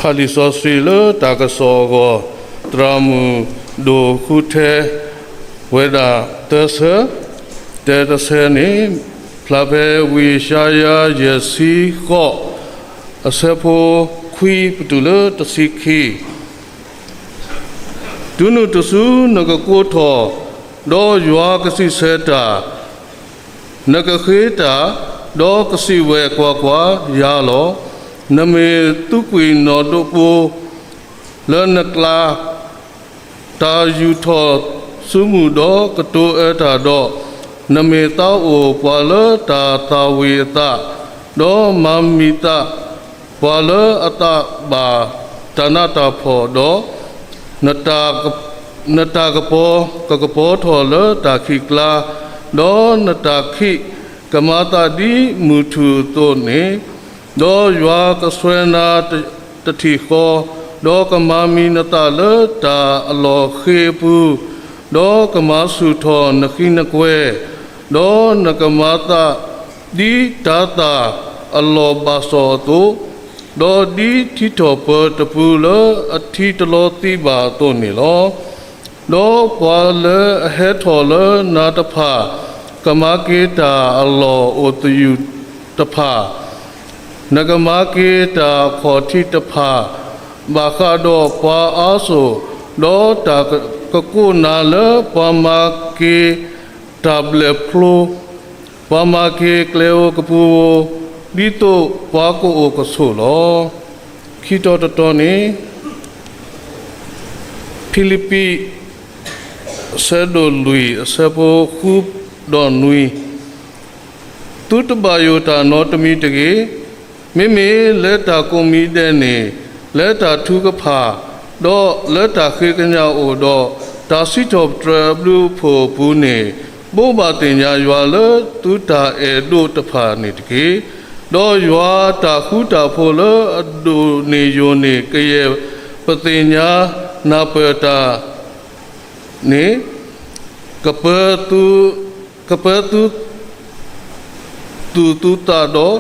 ဖးလံာ်စီဆှံလၢတၢ်ကစီၣ်အဂီၢ် သရၣ်မုၣ်ဒိၣ်ဃုထၢဝဲဒၣ်သၢဆၢ, တၢတဆၢန့ၣ် ဖျါဖဲဝံယၡါယၤယဲၢ်ဆံဃိး အဆၢဖိခွံပတုၤလၢတဆံခံ, တုၤနုၤတစုနကကိးထီၣ်, ဒီးယွၤကစံးဆၢတၢ်, နကဃ့တၢ်, ဒီးကစံးဝဲ, ကွၢ်ကွၢ်, ယၤလီၤ. နမ့ၢ်သူကွံာ်နီၣ်ဒိဘိလၢနကျါ, တၢ်ယူာ်ထီၣ်စုမုၢ်ဒီးကတိၤအၢတၢ်ဒီး, နမ့ၢ်သးအိၣ်ပှၤလၢတၢ်သၣ်ဝံၤအသး, ဒီးမၤမံၤသးပှၤလၢအသးဘၣ်တၢ်နးတၢ်ဖှီၣ်ဒီး, နတၢ်ကပီၤကကပီၤထီၣ်လၢတၢ်ခံးကျါ, ဒီးနတၢ်ခံးကမၤသးဒ်မုၢ်ထူၣ်အသိးန့ၣ်, ဒီးယွၤကဆှၢနၤတထံၣ်ဃီ, ဒီးကမၤမံၤနသးလၢတၢ်အလီၢ်ဃ့အပူၤ, ဒီးကမၤဆူၣ်ထီၣ်နဃံနကွဲ, ဒီးနကမၤသးဒ်တၤသၣ်အလီၢ်ဘၣ်စီၣ်အသိး, ဒီးဒ်ထံထီၣ်ပၢၤတပူၤလၢအထံတလီၤသံးဘၣ်အသိးန့ၣ်လီၤ. ဒီးပှၤလၢအဟဲထီၣ်လၢနၤတဖၣ် ကမၤက့ၤတၢ်အလီၢ်အိၣ်သယုၢ်တဖၣ်, နကမၤက့ၤတၢ်အခီၣ်ထံးတဖၣ်, ဘၣ်ဃးဒီးပှၤအါစိၤ, ဒီးတၢ်ကကိးနၤလၢပှၤမၤက့ၤတၢ်ဘျဲၣ်ဖျိ, ပှၤမၤက့ၤကျဲဧိၤကပူၤဧိၤ, ဒ်သိးပှၤကအိၣ်ကဆိးလီၤ. ခံတီၤတတီၤန့ၣ် ဖံလံးပံး အဆၢဒိၣ်လွံၢ် အဆၢဖိဃုဒီးနွံ, သုတဘၣ်ယိၣ်တၢ်နီတမံၤတဂ့ၤ. မ့မ့ၢ်လၢတၢ်ကိးမံၤဒဲးန့ၣ် လၢတၢ်ထုကဖၣ်, ဒီးလၢတၢ်ဃ့ကညးအိၣ်ဒီး တၢ်စံးထီၣ်ပတြၢၤအဘျုးအဖှိၣ်အပူၤန့ၣ် ဘိးဘၣ်သ့ၣ်ညါယွၤလၢသုတၢ်အဲၣ်ဒိးတဖၣ်န့ၣ်တက့ၢ်. ဒီးယွၤတၢ်ဃူတၢ်ဖိးလၢအဒိၣ်န့ၢ်ယိာ်န့ၣ် ကယဲၢ်ပသ့ၣ်ညါနၢ်ပၢၢ်တၢ်န့ၣ် ကပၢသု ကပၢသု သူၣ်သုသးဒီး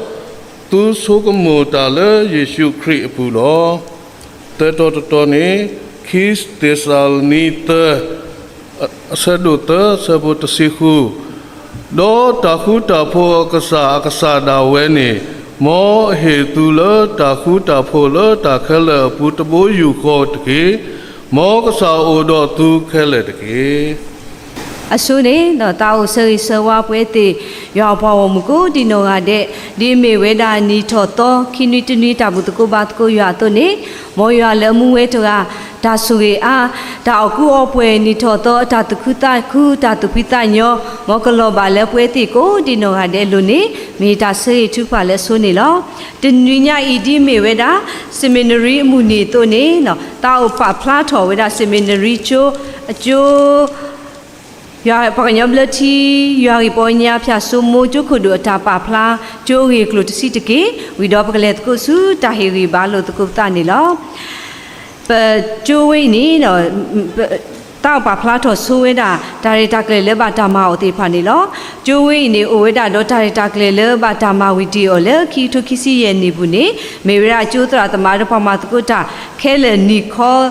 သုဆိကမိၣ်တၢ်လၢယ့ၣ်ၡူးခရံာ်အပူၤလီၤ. သၢတီၤတတီၤန့ၣ် ခံသ့းစၤလနံသၢ အဆၢဒိၣ်သၢ အဆၢဖိတဆံဃု, ဒီးတၢ်ဃူတၢ်ဖိးအကစၢ်အကစၢ်ဒၣ်ဝဲန့ၣ် မ်အဟ့ၣ်သုလၢတၢ်ဃူတၢ်ဖိးလၢတၢ်ခဲလၢာ်အပူၤတဘိယူၢ်ဃီတက့ၢ်. မ်ကစၢ်အိၣ်ဒီးသုခဲလၢာ်တက့ၢ်. အဆိန့ၣ် သးအိၣ်ဆၢဂ့ၤဆၢဝါပဝဲသ့ၣ် ယွၤအပှၤဂီၢ်မုၢ်ကိးဒံနီၢ်ဂၤဒဲး, ဒ်အမ့ၢ်ဝဲဒၣ်နံၣ်ထီၣ်သီ ခံနွံတနွံတၢ်ဘူၣ်သကိးဘါသကိးယွၤအသိးန့ၣ်, မ်ယွၤလၢအမူဝဲတဂၤ တၢ်ဆိၣ်ဂ့ၤအါ, တၢ်အီၣ်ကူအီပှဲၤနံၣ်ထီၣ်သီ တၢ်သူၣ်ခုသးခု တၢ်သူၣ်ဖှံသးညီ, မ်ကလီၤဘၣ်လၢပဝဲသ့ၣ်ကိးဒံနီၢ်ဂၤဒဲးအလိၤန့ၣ် မ့ၢ်တၢ်ဆၢဂ့ၤထုကဖၣ်လၢအဆိန့ၣ်လီၤ. တနွံညါအံၤဒ်အမ့ၢ်ဝဲဒၣ် စမ့နရံအမုၢ်နံၤအသိးန့ၣ်, သးအိၣ်ပာ်ဖျါထီၣ်ဝဲဒၣ် စမ့နရံကၠိအကၠိ ယွၤပှၤကညီဘျၢထံ ယွၤဂ့ၢ်ပီညါဖၠၣ်စိမိကၠိခိၣ်ဒိၣ်အတၢ်ပာ်ဖျါ ကၠိအဂ့ၢ်အကျိၤတဆံးတက့ၢ်. ဝံၤဒီးပကလဲၤသကိးဆူတၢ်ဟ့ၣ်ဂံၢ်ဘါလိာ်သကိးပသးန့ၣ်လီၤ. ပကၠိဝဲအံၤန့ၣ် သးအိၣ်ပာ်ဖျါထီၣ်ဆိဝဲဒၣ် တၢ်ရဲၣ်တၢ်ကျဲၤလၢဘၣ်တၢ်မၤအီၤသ့ၣ်တဖၣ်န့ၣ်လီၤ. ကၠိဝဲအံၤန့ၣ် အိၣ်ဝဲဒၣ်ဒီးတၢ်ရဲၣ်တၢ်ကျဲၤလၢဘၣ်တၢ်မၤဝံၤတ့ၢ်အီၤလၢ ခံကထိခံဆံယဲၢ်နံၣ်ပူၤန့ၣ် မ့ၢ်ဝဲဒၣ်ကၠိသရၣ်သမါဒီးပှၤမၤသကိးတၢ်ခဲလၢာ် နံၣ်ခီၣ်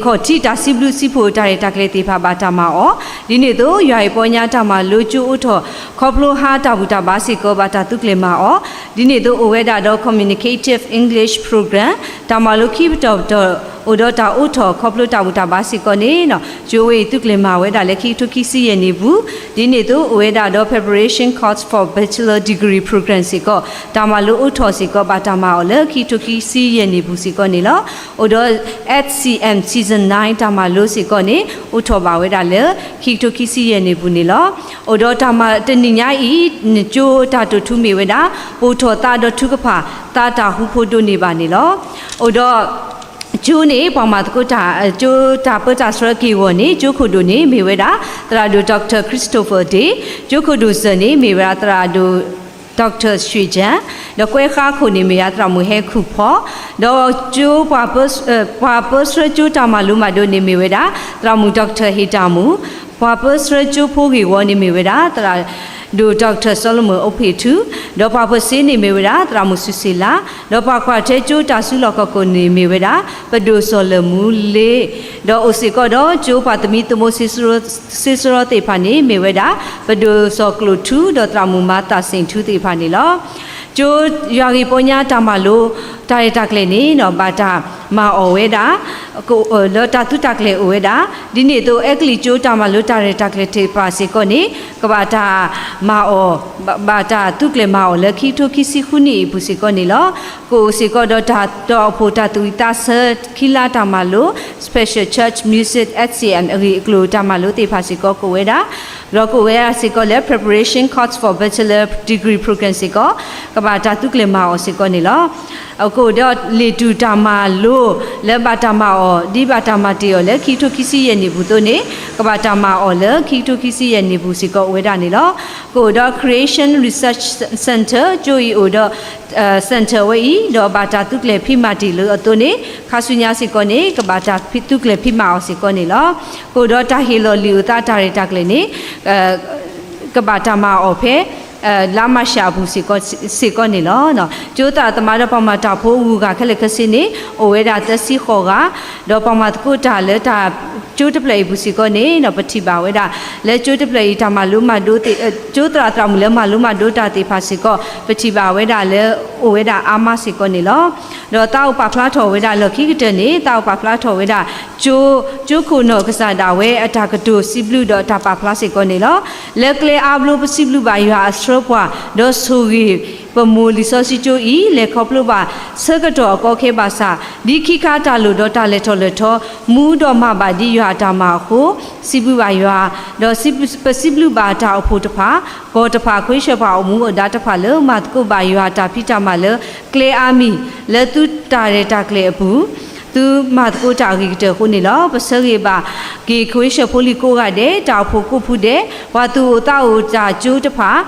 ထံးတၢ်စံးဘျုးစံးဖှိၣ်တၢ်ရဲၣ်တၢ်ကျဲၤသ့ၣ်တဖၣ်ဘၣ်တၢ်မၤအီၤ, ဒ်န့ၣ်အသိး ယွၤဟ့ၣ်ပီညါတၢ်မၤလိကၠိအိးထီၣ် ခီဖျိဟါတၢ်ဘူၣ်တၢ်ဘါစ့ၢ်ကီးဘၣ်တၢ်သုးကျဲၤမၤအီၤ, ဒ်န့ၣ်အသိးအိၣ်ဝဲဒၣ်ဒီး Communicative English Program တၢ်မၤလိခံပတီၢ်ပတီၢ် အိၣ်ဒီးတၢ်အိးထီၣ်ခီဖျိတၢ်ဘူၣ်တၢ်ဘါစ့ၢ်ကီးန့ၣ် ကၠိဝဲအံၤသုးကျဲၤမၤဝဲဒၣ်လၢခံကထိခံဆံယဲၢ်နံၣ်ပူၤ, ဒ်န့ၣ်အသိးအိၣ်ဝဲဒၣ်ဒီး preparation course for bachelor degree program စ့ၢ်ကီး တၢ်မၤလိအိးထီၣ်စ့ၢ်ကီးဘၣ်တၢ်မၤအီၤလၢခံကထိခံဆံယဲၢ်နံၣ်ပူၤစ့ၢ်ကီးန့ၣ်လီၤ. အိၣ်ဒီး F C M Season nine တၢ်မၤလိစ့ၢ်ကီးန့ၣ် အိးထီၣ်ဘၣ်ဝဲဒၣ်လၢ ခံကထိခံဆံယဲၢ်နံၣ်ပူၤန့ၣ်လီၤ. အိၣ်ဒီးတၢ်မၤတနံၤညါအံၤ နကၠိတၢ်တိာ်ထူမ့ၢ်ဝဲဒၣ် ပိာ်ထီၣ်သးဒီးထုကဖၣ် သးတၢ်ဃူဖိဒိၣ်န့ၢ်ဘၣ်န့ၣ်လီၤ. အိၣ်ဒီး ကၠိန့ၣ် ပှၤမၤသကိးတၢ် ကၠိတၢ်ပၢတၢ်ဆှၢက့ၢ်ဂီၤန့ၣ် ကၠိခိၣ်ဒိၣ်န့ၣ် မ့ၢ်ဝဲဒၣ် သရၣ်ဒိၣ် Doctor Christopher Day, ကၠိခိၣ်ဒိၣ်စၢၤန့ၣ် မ့ၢ်ဝဲဒၣ် သရၣ်ဒိၣ် Doctor ရွှ့ၣ်ကၠၣ်, ဒီးကွဲဃါခိၣ်န့ၣ် မ့ၢ်ဝဲဒၣ် သရၣ်မုၣ်ဟဲခူၣ်ဖီ, ဒီးကၠိ ပှၤပၢဆှၢကၠိတၢ်မၤလိမၤဒိးန့ၣ် မ့ၢ်ဝဲဒၣ် သရၣ်မုၣ် Doctor ဟ့ၣ်တၢ်မူ, ပှၤပၢဆှၢကၠိဖိဂ့ၢ်ဝီန့ၣ် မ့ၢ်ဝဲဒၣ် သရၣ် ဒိၣ် Doctor Solomon အိၣ်ဖ့းထူ, ဒီးပှၤပၢၤစ့န့ၣ်မ့ၢ်ဝဲဒၣ် သရၣ်မုၣ်စူၤစ့လး, ဒီးပှၤကွၢ်ထွဲကၠိတၢ်စုလီၢ်ခီၣ်ခိၣ်န့ၣ်မ့ၢ်ဝဲဒၣ် ပဒိၣ်စီၤလၢၢ်မူလ့, ဒီးအိၣ်စ့ၢ်ကီးဒီးကၠိပှၤသမံသမိး စ့စရီသ့ၣ်တဖၣ်န့ၣ် မ့ၢ်ဝဲဒၣ် ပဒိၣ်စီၤကျိာ်ထူ ဒီးသရၣ်မုၣ်မၤသးစ့ၣ်ထူသ့ၣ်တဖၣ်န့ၣ်လီၤ. ကၠိယွၤဂ့ၢ်ပီညါတၢ်မၤလိ တၢ်ရဲၣ်တၢ်ကျဲၤန့ၣ် ဘၣ်တၢ်မၤအီၣ်ဝဲဒၣ် လၢတၢ်သုးတၢ်ကျဲၤအိၣ်ဝဲဒၣ်, ဒ်န့ၣ်အသိး အဲကလံးကၠိတၢ်မၤလိတၢ်ရဲၣ်တၢ်ကျဲၤသ့ၣ်တဖၣ်စ့ၢ်ကီးန့ၣ် ကဘၣ်တၢ်မၤအီၣ်, ဘၣ်တၢ်သုးကျဲၤမၤအီၣ်လၢခံကထိခံဆံဃုနံၣ်အံၤအပူၤစ့ၢ်ကီးန့ၣ်လီၤ. ကအိၣ်စ့ၢ်ကီးဒီးတၢ်တီၢ်အဖှိၣ်တၢ်သူၣ်ဝံၣ်သးဆၢခံလါတၢ်မၤလိ Special Church Music S C M အဂ့ၢ်အကျိၤတၢ်မၤလိသ့ၣ်တဖၣ်စ့ၢ်ကီးကအိၣ်ဝဲဒၣ်, ဒီးကအိၣ်ဝဲဒၣ်စ့ၢ်ကီးလၢ Preparation Course for Bachelor Degree Program စ့ၢ်ကီး ကဘၣ်တၢ်သုးကျဲၤမၤအီၣ်စ့ၢ်ကီးန့ၣ်လီၤ. အကအိၣ်ဒီးလ့ၣ်တူၢ်တၢ်မၤလိ လၢဘၣ်တၢ်မၤအီၣ် ဒ်ဘၣ်တၢ်မၤတ့ၢ်အီၤလၢခံကထိခံဆံယဲၢ်နံၣ်ပူၤအသိးန့ၣ် ကဘၣ်တၢ်မၤအီၣ်လၢခံကထိခံဆံယဲၢ်နံၣ်ပူၤစ့ၢ်ကီးအိၣ်ဝဲဒၣ်န့ၣ်လီၤ. ကအိၣ်ဒီး Creation Research Center ကၠိအံၤအိၣ်ဒီး Center ဝဲအံၤ ဒီးဘၣ်တၢ်သုးကျဲၤဖံးမၤတ့ၢ်လၢအသိးန့ၣ် ခါဆူညါစ့ၢ်ကီးန့ၣ် ကဘၣ်တၢ်သုးကျဲၤဖံးမၤအီၣ်စ့ၢ်ကီးန့ၣ်လီၤ. ကအိၣ်ဒီးတၢ်ဟ့ၣ်လီၤလံာ်အိၣ်သးတၢ်ရဲၣ်တၢ်ကျဲၤန့ၣ် ကဘၣ်တၢ်မၤအီၣ်ဖဲ လါမၢ်ၡးအပူၤစ့ၢ်ကီးန့ၣ်လီၤ. ကၠိသရၣ်သမါဒီးပှၤမၤတၢ်ဖိဂုၤဂၤခဲလၢာ်ခဲဆ့န့ၣ် အိၣ်ဝဲဒၣ်သၢဆံဃိးဂၤ, ဒီးပှၤမၤသကိးတၢ်လၢတၢ်ကၠိတဖျၢၣ်အံၤပူၤစ့ၢ်ကီးန့ၣ် ပထံၣ်ဘၣ်ဝဲဒၣ် လၢကၠိတဖျၢၣ်အံၤတၢ်မၤလိမၤဒိးသ့ၣ် ကၠိသရၣ်သရၣ်မုၣ်လၢမၤလိမၤဒိးတၢ်သ့ၣ်တဖၣ်စ့ၢ်ကီး ပထံၣ်ဘၣ်ဝဲဒၣ်လၢ အိၣ်ဝဲဒၣ်အါမးစ့ၢ်ကီးန့ၣ်လီၤ. ဒီးသးအိၣ်ပာ်ဖျါထီၣ်ဝဲဒၣ်လီၢ်ခံကတၢၢ်န့ၣ် သးအိၣ်ပာ်ဖျါထီၣ်ဝဲဒၣ် ကၠိ, ကၠိခိၣ်နီၢ်ကစၢ်ဒၣ်ဝဲအတၢ်ကတိၤစံးဘျုးဒီးတၢ်ပာ်ဖျါစ့ၢ်ကီးန့ၣ်လီၤ. လၢကျဲအါဘျိပစံးဘျုးဘၣ်ယွၤအဆှၢပှၤ ဒီးဆိၣ်ဂ့ၤပမိၢ်လံာ်စီဆှံကၠိအံၤ လဲၤခီဖျိဘၣ်ဆၢကတီၢ်အကီအခဲဘၣ်ဆၣ် ဒ်ခံခါတၢ်လိၣ်ဒီးတၢ်လဲၤထီၣ်လဲၤထီ မူဒီးမၤဘၣ်ဒ်ယွၤအတၢ်မၤအဃိ စံးဘျုးဘၣ်ယွၤ, ဒီးပစံးဘျုးဘၣ်တၢ်အိၣ်ဖှိၣ်တဖၣ်, ကီၢ်တဖၣ် ခွ့ၡၢၣ်ပှၤအိၣ်မူအိၣ်ဒါတဖၣ်လၢမၤသကိးဘၣ်ယွၤတၢ်ဖံးတၢ်မၤလၢကျဲအါမံၤ လၢသုတၢ်ရဲၣ်တၢ်ကျဲၤအပူၤ သုမၤသကိးတၢ်အဂ့ၤကတၢၢ်အဃိန့ၣ်လီၤ. ပဆၢဂ့ၤဘၣ်က့ၤခွ့ၡၢၣ်ဖိလံၤကိးဂၤဒဲး, တၢ်အိၣ်ဖှိၣ်ကိးဖုဒဲး, ပှၤသူၣ်အိၣ်သးအိၣ်တၢ်ကၠိတဖၣ်,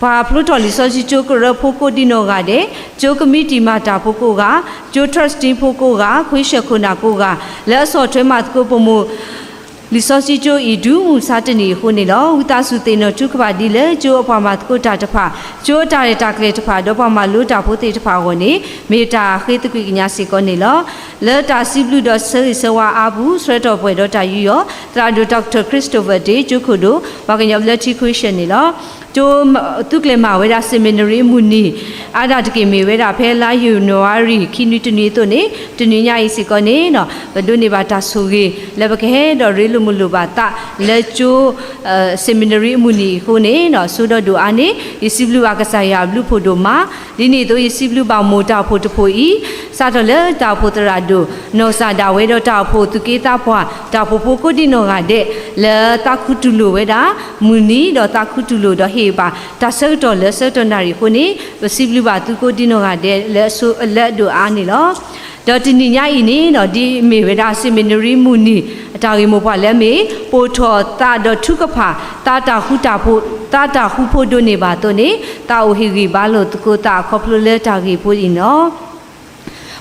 ပှၤဖျိထီၣ်လံာ်စီဆှံကၠိကရၢဖိကိးဒံနီၢ်ဂၤဒဲး, ကၠိကမံးတံာ်မၤတၢ်ဖိကိးဂၤ, ကၠိ trustee ဖိကိးဂၤ, ခွ့ၡၢၣ်ခိၣ်နၢ်ကိးဂၤ, လၢအဆီၣ်ထွဲမၤသကိးပမိၢ် လံာ်စီဆှံကၠိအံၤ တုၤမုၢ်မဆါတနံၤအံၤအဃိန့ၣ်လီၤ. ဝံသးစူၤသ့ၣ်နီၣ်ထုကဖၣ်ဒ်လၢကၠိအပှၤမၤသကိးတၢ်တဖၣ်, ကၠိအတၢ်ရဲၣ်တၢ်ကျဲၤတဖၣ်, ဒီးပှၤမၤလိတၢ်ဖိသ့ၣ်တဖၣ်အဂီၢ်န့ၣ် မ့ၢ်တၢ်ဃ့သကွံာ်ကညးစ့ၢ်ကီးန့ၣ်လီၤ. လၢတၢ်စံးဘျုးဒီးဆၢဂ့ၤဆၢဝါအါပူၤ ဆှၢထီၣ်ပှဲၤဒီးတၢ်ယူးယီၣ် သရၣ်ဒိၣ် Doctor Christopher Day ကၠိခိၣ်ဒိၣ် ပှၤကညီဘျၢထံ ခွ့ၡၢၣ်န့ၣ်လီၤ. ကၠိ သုးကျဲၤမၤဝဲဒၣ် seminary အမုၢ်နံၤ အါဒၣ်တက့ၢ်မ့ၢ်ဝဲဒၣ် ဖဲလါ ယနူၤအါရံၤ ခံနွံတနွံအသိးန့ၣ် တနွံညါအံၤစ့ၢ်ကီးန့ၣ် ပဒိးန့ၢ်ဘၣ်တၢ်ဆိၣ်ဂ့ၤ လၢပကဟဲဒီးရ့လိာ်မုာ်လိာ်ဘၣ်သးလၢကၠိ seminary အမုၢ်နံၤအံၤအဃိန့ၣ် ဆိဒီးဒိၣ်အါန့ၣ် ယစံးဘျုးဘၣ်ကစၢ်ယွၤအဘျုးဖှိၣ်ဒိၣ်မး, ဒ်န့ၣ်အသိး ယစံးဘျုးဘၣ်မိၢ်တၢ်အိၣ်ဖှိၣ်တဖှိၣ်အံၤ စးထီၣ်လၢတၢ်အိၣ်ဖှိၣ်သရၣ်ဒိၣ် နီၢ်ကစၢ်ဒၣ်ဝဲဒီးတၢ်အိၣ်ဖှိၣ်သူၣ်က့သးပှၢ် တၢ်အိၣ်ဖှိၣ်ဖိကိးဒံနီၢ်ဂၤဒဲး လၢသးခူတူၢ်လိာ်ဝဲဒၣ် မုၢ်နံၤဒီးသးခူတူၢ်လိာ်ဒီးဟ့ၣ်ဘၣ် တၢ်ဆၢကတီၢ်လၢဆၢကတီၢ်နၣ်ရံၣ်အဃိန့ၣ် ပစံးဘျုးဘၣ်သုကိးဒံနီၢ်ဂၤဒဲး လၢအဒိၣ်အါန့ၣ်လီၤ. ဒီးတနံၤညါအံၤန့ၣ် ဒ်မ့ၢ်ဝဲဒၣ် seminary မုၢ်နံၤ အတၢ်ဂ့ၢ်မိၢ်ပှၢ်လၢအမ့ၢ် ပိာ်ထီၣ်သးဒီးထုကဖၣ် သးတၢ်ဃူတၢ်ဖိး သးတၢ်ဃူဖိးဒိးန့ၢ်ဘၣ်အသိးန့ၣ် သးအိၣ်ဟ့ၣ်ဂံၢ်ဘါလိာ်သကိးသးခီဖျိလၢတၢ်ဂ့ၢ်ဖိအံၤန့ၣ်လီၤ.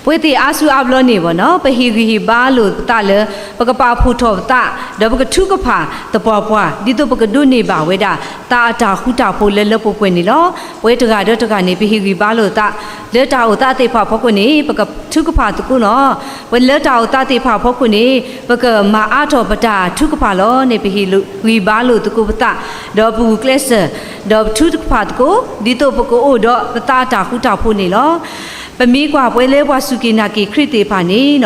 ပဝဲသ့ၣ်အါစုအါဘျီန့ၣ်ဘၣ်နီၤ ပဟ့ၣ်ဂံၢ်ဟ့ၣ်ဘါလိာ်ပသးလၢ ပကပာ်ဖှိၣ်ထီၣ်ပသး ဒီးပကထုကဖၣ်သပှၢ်ပှၢ် ဒ်သိးပကဒိးန့ၢ်ဘၣ်ဝဲဒၣ် သးအတၢ်ဃူတၢ်ဖိးလၢလၢပှဲၤပှဲၤန့ၣ်လီၤ. ပဝဲတဂၤဒီးတဂၤန့ၣ် ပဟ့ၣ်ဂံၢ်ဘါလိာ်သး လၢတၢ်အိၣ်သးသ့ၣ်တဖၣ်အဖီခိၣ်န့ၣ် ပကထုကဖၣ်သကိးလီၤ. ပလၢတၢ်အိၣ်သးသ့ၣ်တဖၣ်အဖီခိၣ်န့ၣ် ပကမၤအါထီၣ်ပတၢ်ထုကဖၣ်လီၤန့ၣ် ပဟ့ၣ်ဂံၢ်ဘါလိာ်သကိးပသး ဒီးပဂုာ်ကျဲးစၢး ဒီးပထုကဖၣ်သကိး ဒ်သိးပကအိၣ်ဒီးပသးအတၢ်ဃူတၢ်ဖိးန့ၣ်လီၤ. ပမ့ၢ်ကွၢ်ပဝဲလၢပှၤစူၢ်က့ၤနာ်က့ၤခရံာ်သ့ၣ်တဖၣ်န့ၣ်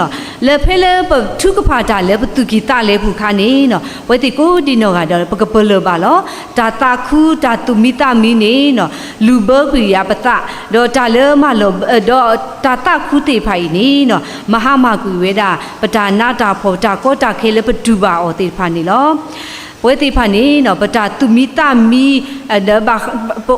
လၢဖဲလၢပထုကဖၣ်တၢ်လၢပသူၣ်ကံၢ်သးလဲအပူၤအခါန့ၣ် ပဝဲသ့ၣ်ကိးဒံနီၢ်ဂၤဒီး ပကပလၢၢ်ဘၣ်လီၤ. တၢ်သးခုတၢ်သူၣ်မံသးမံန့ၣ် လူၤဘၢကွံာ်ယၤပသး ဒီးတၢ်လၢမၤလီၤ ဒီးတၢ်သးခုသ့ၣ်တဖၣ်အံၤန့ၣ် မၤဟါမၢ်ကွံာ်ဝဲဒၣ် ပတၢ်နးတၢ်ဖှီၣ် ပတၢ်ကီတၢ်ခဲလၢပတူၢ်ဘၣ်အီၤသ့ၣ်တဖၣ်န့ၣ်လီၤ. ပဝဲသ့ၣ်တဖၣ်န့ၣ် ပတၢ်သူၣ်မံသးမံ ဒီးပ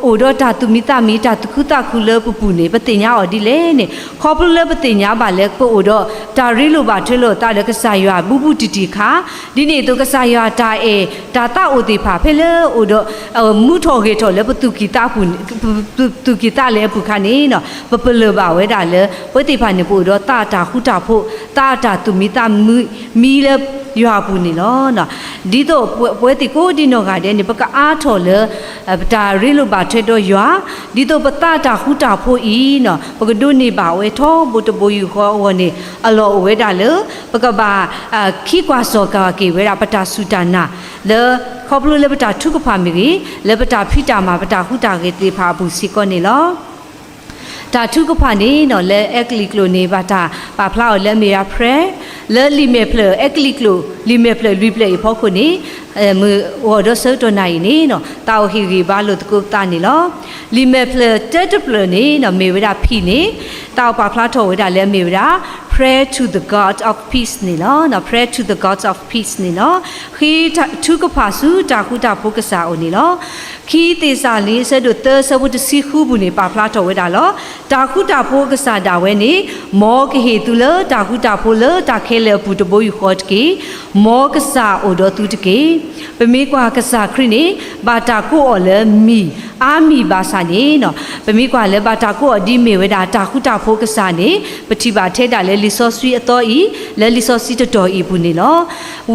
အိၣ်ဒီးတၢ်သူၣ်မံသးမံ တၢ်သူၣ်ခုသးခုလၢပပူၤန့ၣ် ပသ့ၣ်ညါအီၤဒ်လဲၣ်န့ၣ် ခီဖျိလၢပသ့ၣ်ညါဘၣ်လၢပအိၣ်ဒီး တၢ်ရ့လိာ်ဘၣ်ထွဲလိာ်အသးဒီးကစၢ်ယွၤဘူးဘူးတံၢ်တံၢ်အခါ ဒ်န့ၣ်အသိး ကစၢ်ယွၤတၢ်အဲၣ် တၢ်သးအိၣ်သ့ၣ်တဖၣ် ဖဲလၢအိၣ်ဒီး မူထီၣ်ဂဲၤထီၣ်လၢပသူၣ်ကံၢ်သးပူၤ ပသူၣ်ကံၢ်သးလဲအပူၤအခါန့ၣ် ပပလၢၢ်ဘၣ်ဝဲဒၣ်လၢ ပဝဲသ့ၣ်တဖၣ်န့ၣ် ပအိၣ်ဒီးသးအတၢ်ဃူတၢ်ဖိး သးအတၢ်သူၣ်မံသးမံ မံလၢယွၤအပူၤန့ၣ်လီၤ. ဒ်သိး ပဝဲသ့ၣ်ကိးဒံနီၢ်ဂၤဒဲးန့ၣ် ပကအါထီၣ်လၢ ပတၢ်ရ့လိာ်ဘၣ်ထွဲဒီးယွၤ, ဒ်သိးပသးတၢ်ဃူတၢ်ဖိးအံၤ, ပကဒိးန့ၢ်ဘၣ်ဝဲထီဘိတဘိယူၢ်ဃီအဂီၢ်န့ၣ် အလီၢ်အိၣ်ဝဲဒၣ်လၢ ပကဘၣ် ခံကွၢ်စီၣ်ကွၢ်က့ၤဝဲဒၣ်ပတၢ်စူၢ်တၢ်နာ် လၢ ခီဖျိလၢပတၢ်ထုကဖၣ်မ့ၢ်ဂ့ၤ, လၢပတၢ်ဖံးတၢ်မၤပတၢ်ဟူးတၢ်ဂဲၤသ့ၣ်တဖၣ်အပူၤစ့ၢ်ကီးန့ၣ်လီၤ. တၢ်ထုကဖၣ်န့ၣ် လၢအဲကလံးကျိာ်န့ၣ် ဘၣ်တၢ်ပာ်ဖျါအီၤလၢအမ့ၢ်ဝဲဒၣ် prayer, လၢလံာ်မဲာ်ဖျၢၣ် အဲကလံးကျိာ် လံာ်မဲာ်ဖျၢၣ်လွံၢ်ဖျၢၣ်အံၤဖီခိၣ်န့ၣ် မုၢ်ဂီၤဒီးဆၢကတီၢ်နၣ်အံၤန့ၣ် သးအိၣ်ဟ့ၣ်ဂံၢ်ဘါလိာ်သကိးပသးန့ၣ်လီၤ. လံာ်မဲာ်ဖျၢၣ်တၢတဖျၢၣ်န့ၣ် မ့ၢ်ဝဲဒၣ် P န့ၣ် သးအိၣ်ပာ်ဖျါထီၣ်ဝဲဒၣ်လၢအမ့ၢ်ဝဲဒၣ် Pray to the God of Peace န့ၣ်လီၤ. Pray to the God of Peace န့ၣ်လီၤ. ဃ့ထုကဖၣ်ဆူတၢ်ဃူတၢ်ဖိးကစၢ်အအိၣ်န့ၣ်လီၤ. ခံသ့းစၤလနံ အဆၢဒိၣ်သၢဆၢဖိတဆံဃုပူၤန့ၣ် ပာ်ဖျါထီၣ်ဝဲဒၣ်လီၤ. တၢ်ဃူတၢ်ဖိးကစၢ်ဒၣ်ဝဲန့ၣ် မ်ကဟ့ၣ်သုလၢတၢ်ဃူတၢ်ဖိးလၢတၢ်ခဲလၢာ်အပူၤတဘိယူၢ်ဃီတက့ၢ်. မ်ကစၢ်အိၣ်ဒီးသုတက့ၢ်. ပမ့ၢ်ကွၢ်ကစၢ်ခရံာ်န့ၣ် ဘၣ်တၢ်ကိးအီၤလၢမံၤ အါမံၤဘၣ်ဆၣ်န့ၣ် ပမ့ၢ်ကွၢ်လၢဘၣ်တၢ်ကိးအီၤဒ်မ့ၢ်ဝဲဒၣ်တၢ်ဃူတၢ်ဖိးကစၢ်န့ၣ် ပထံၣ်ဘၣ်ထဲဒၣ်လၢလံာ်စီဆှံအသီအံၤ လၢလံာ်စီဆှံတတီၤအံၤအပူၤန့ၣ်လီၤ.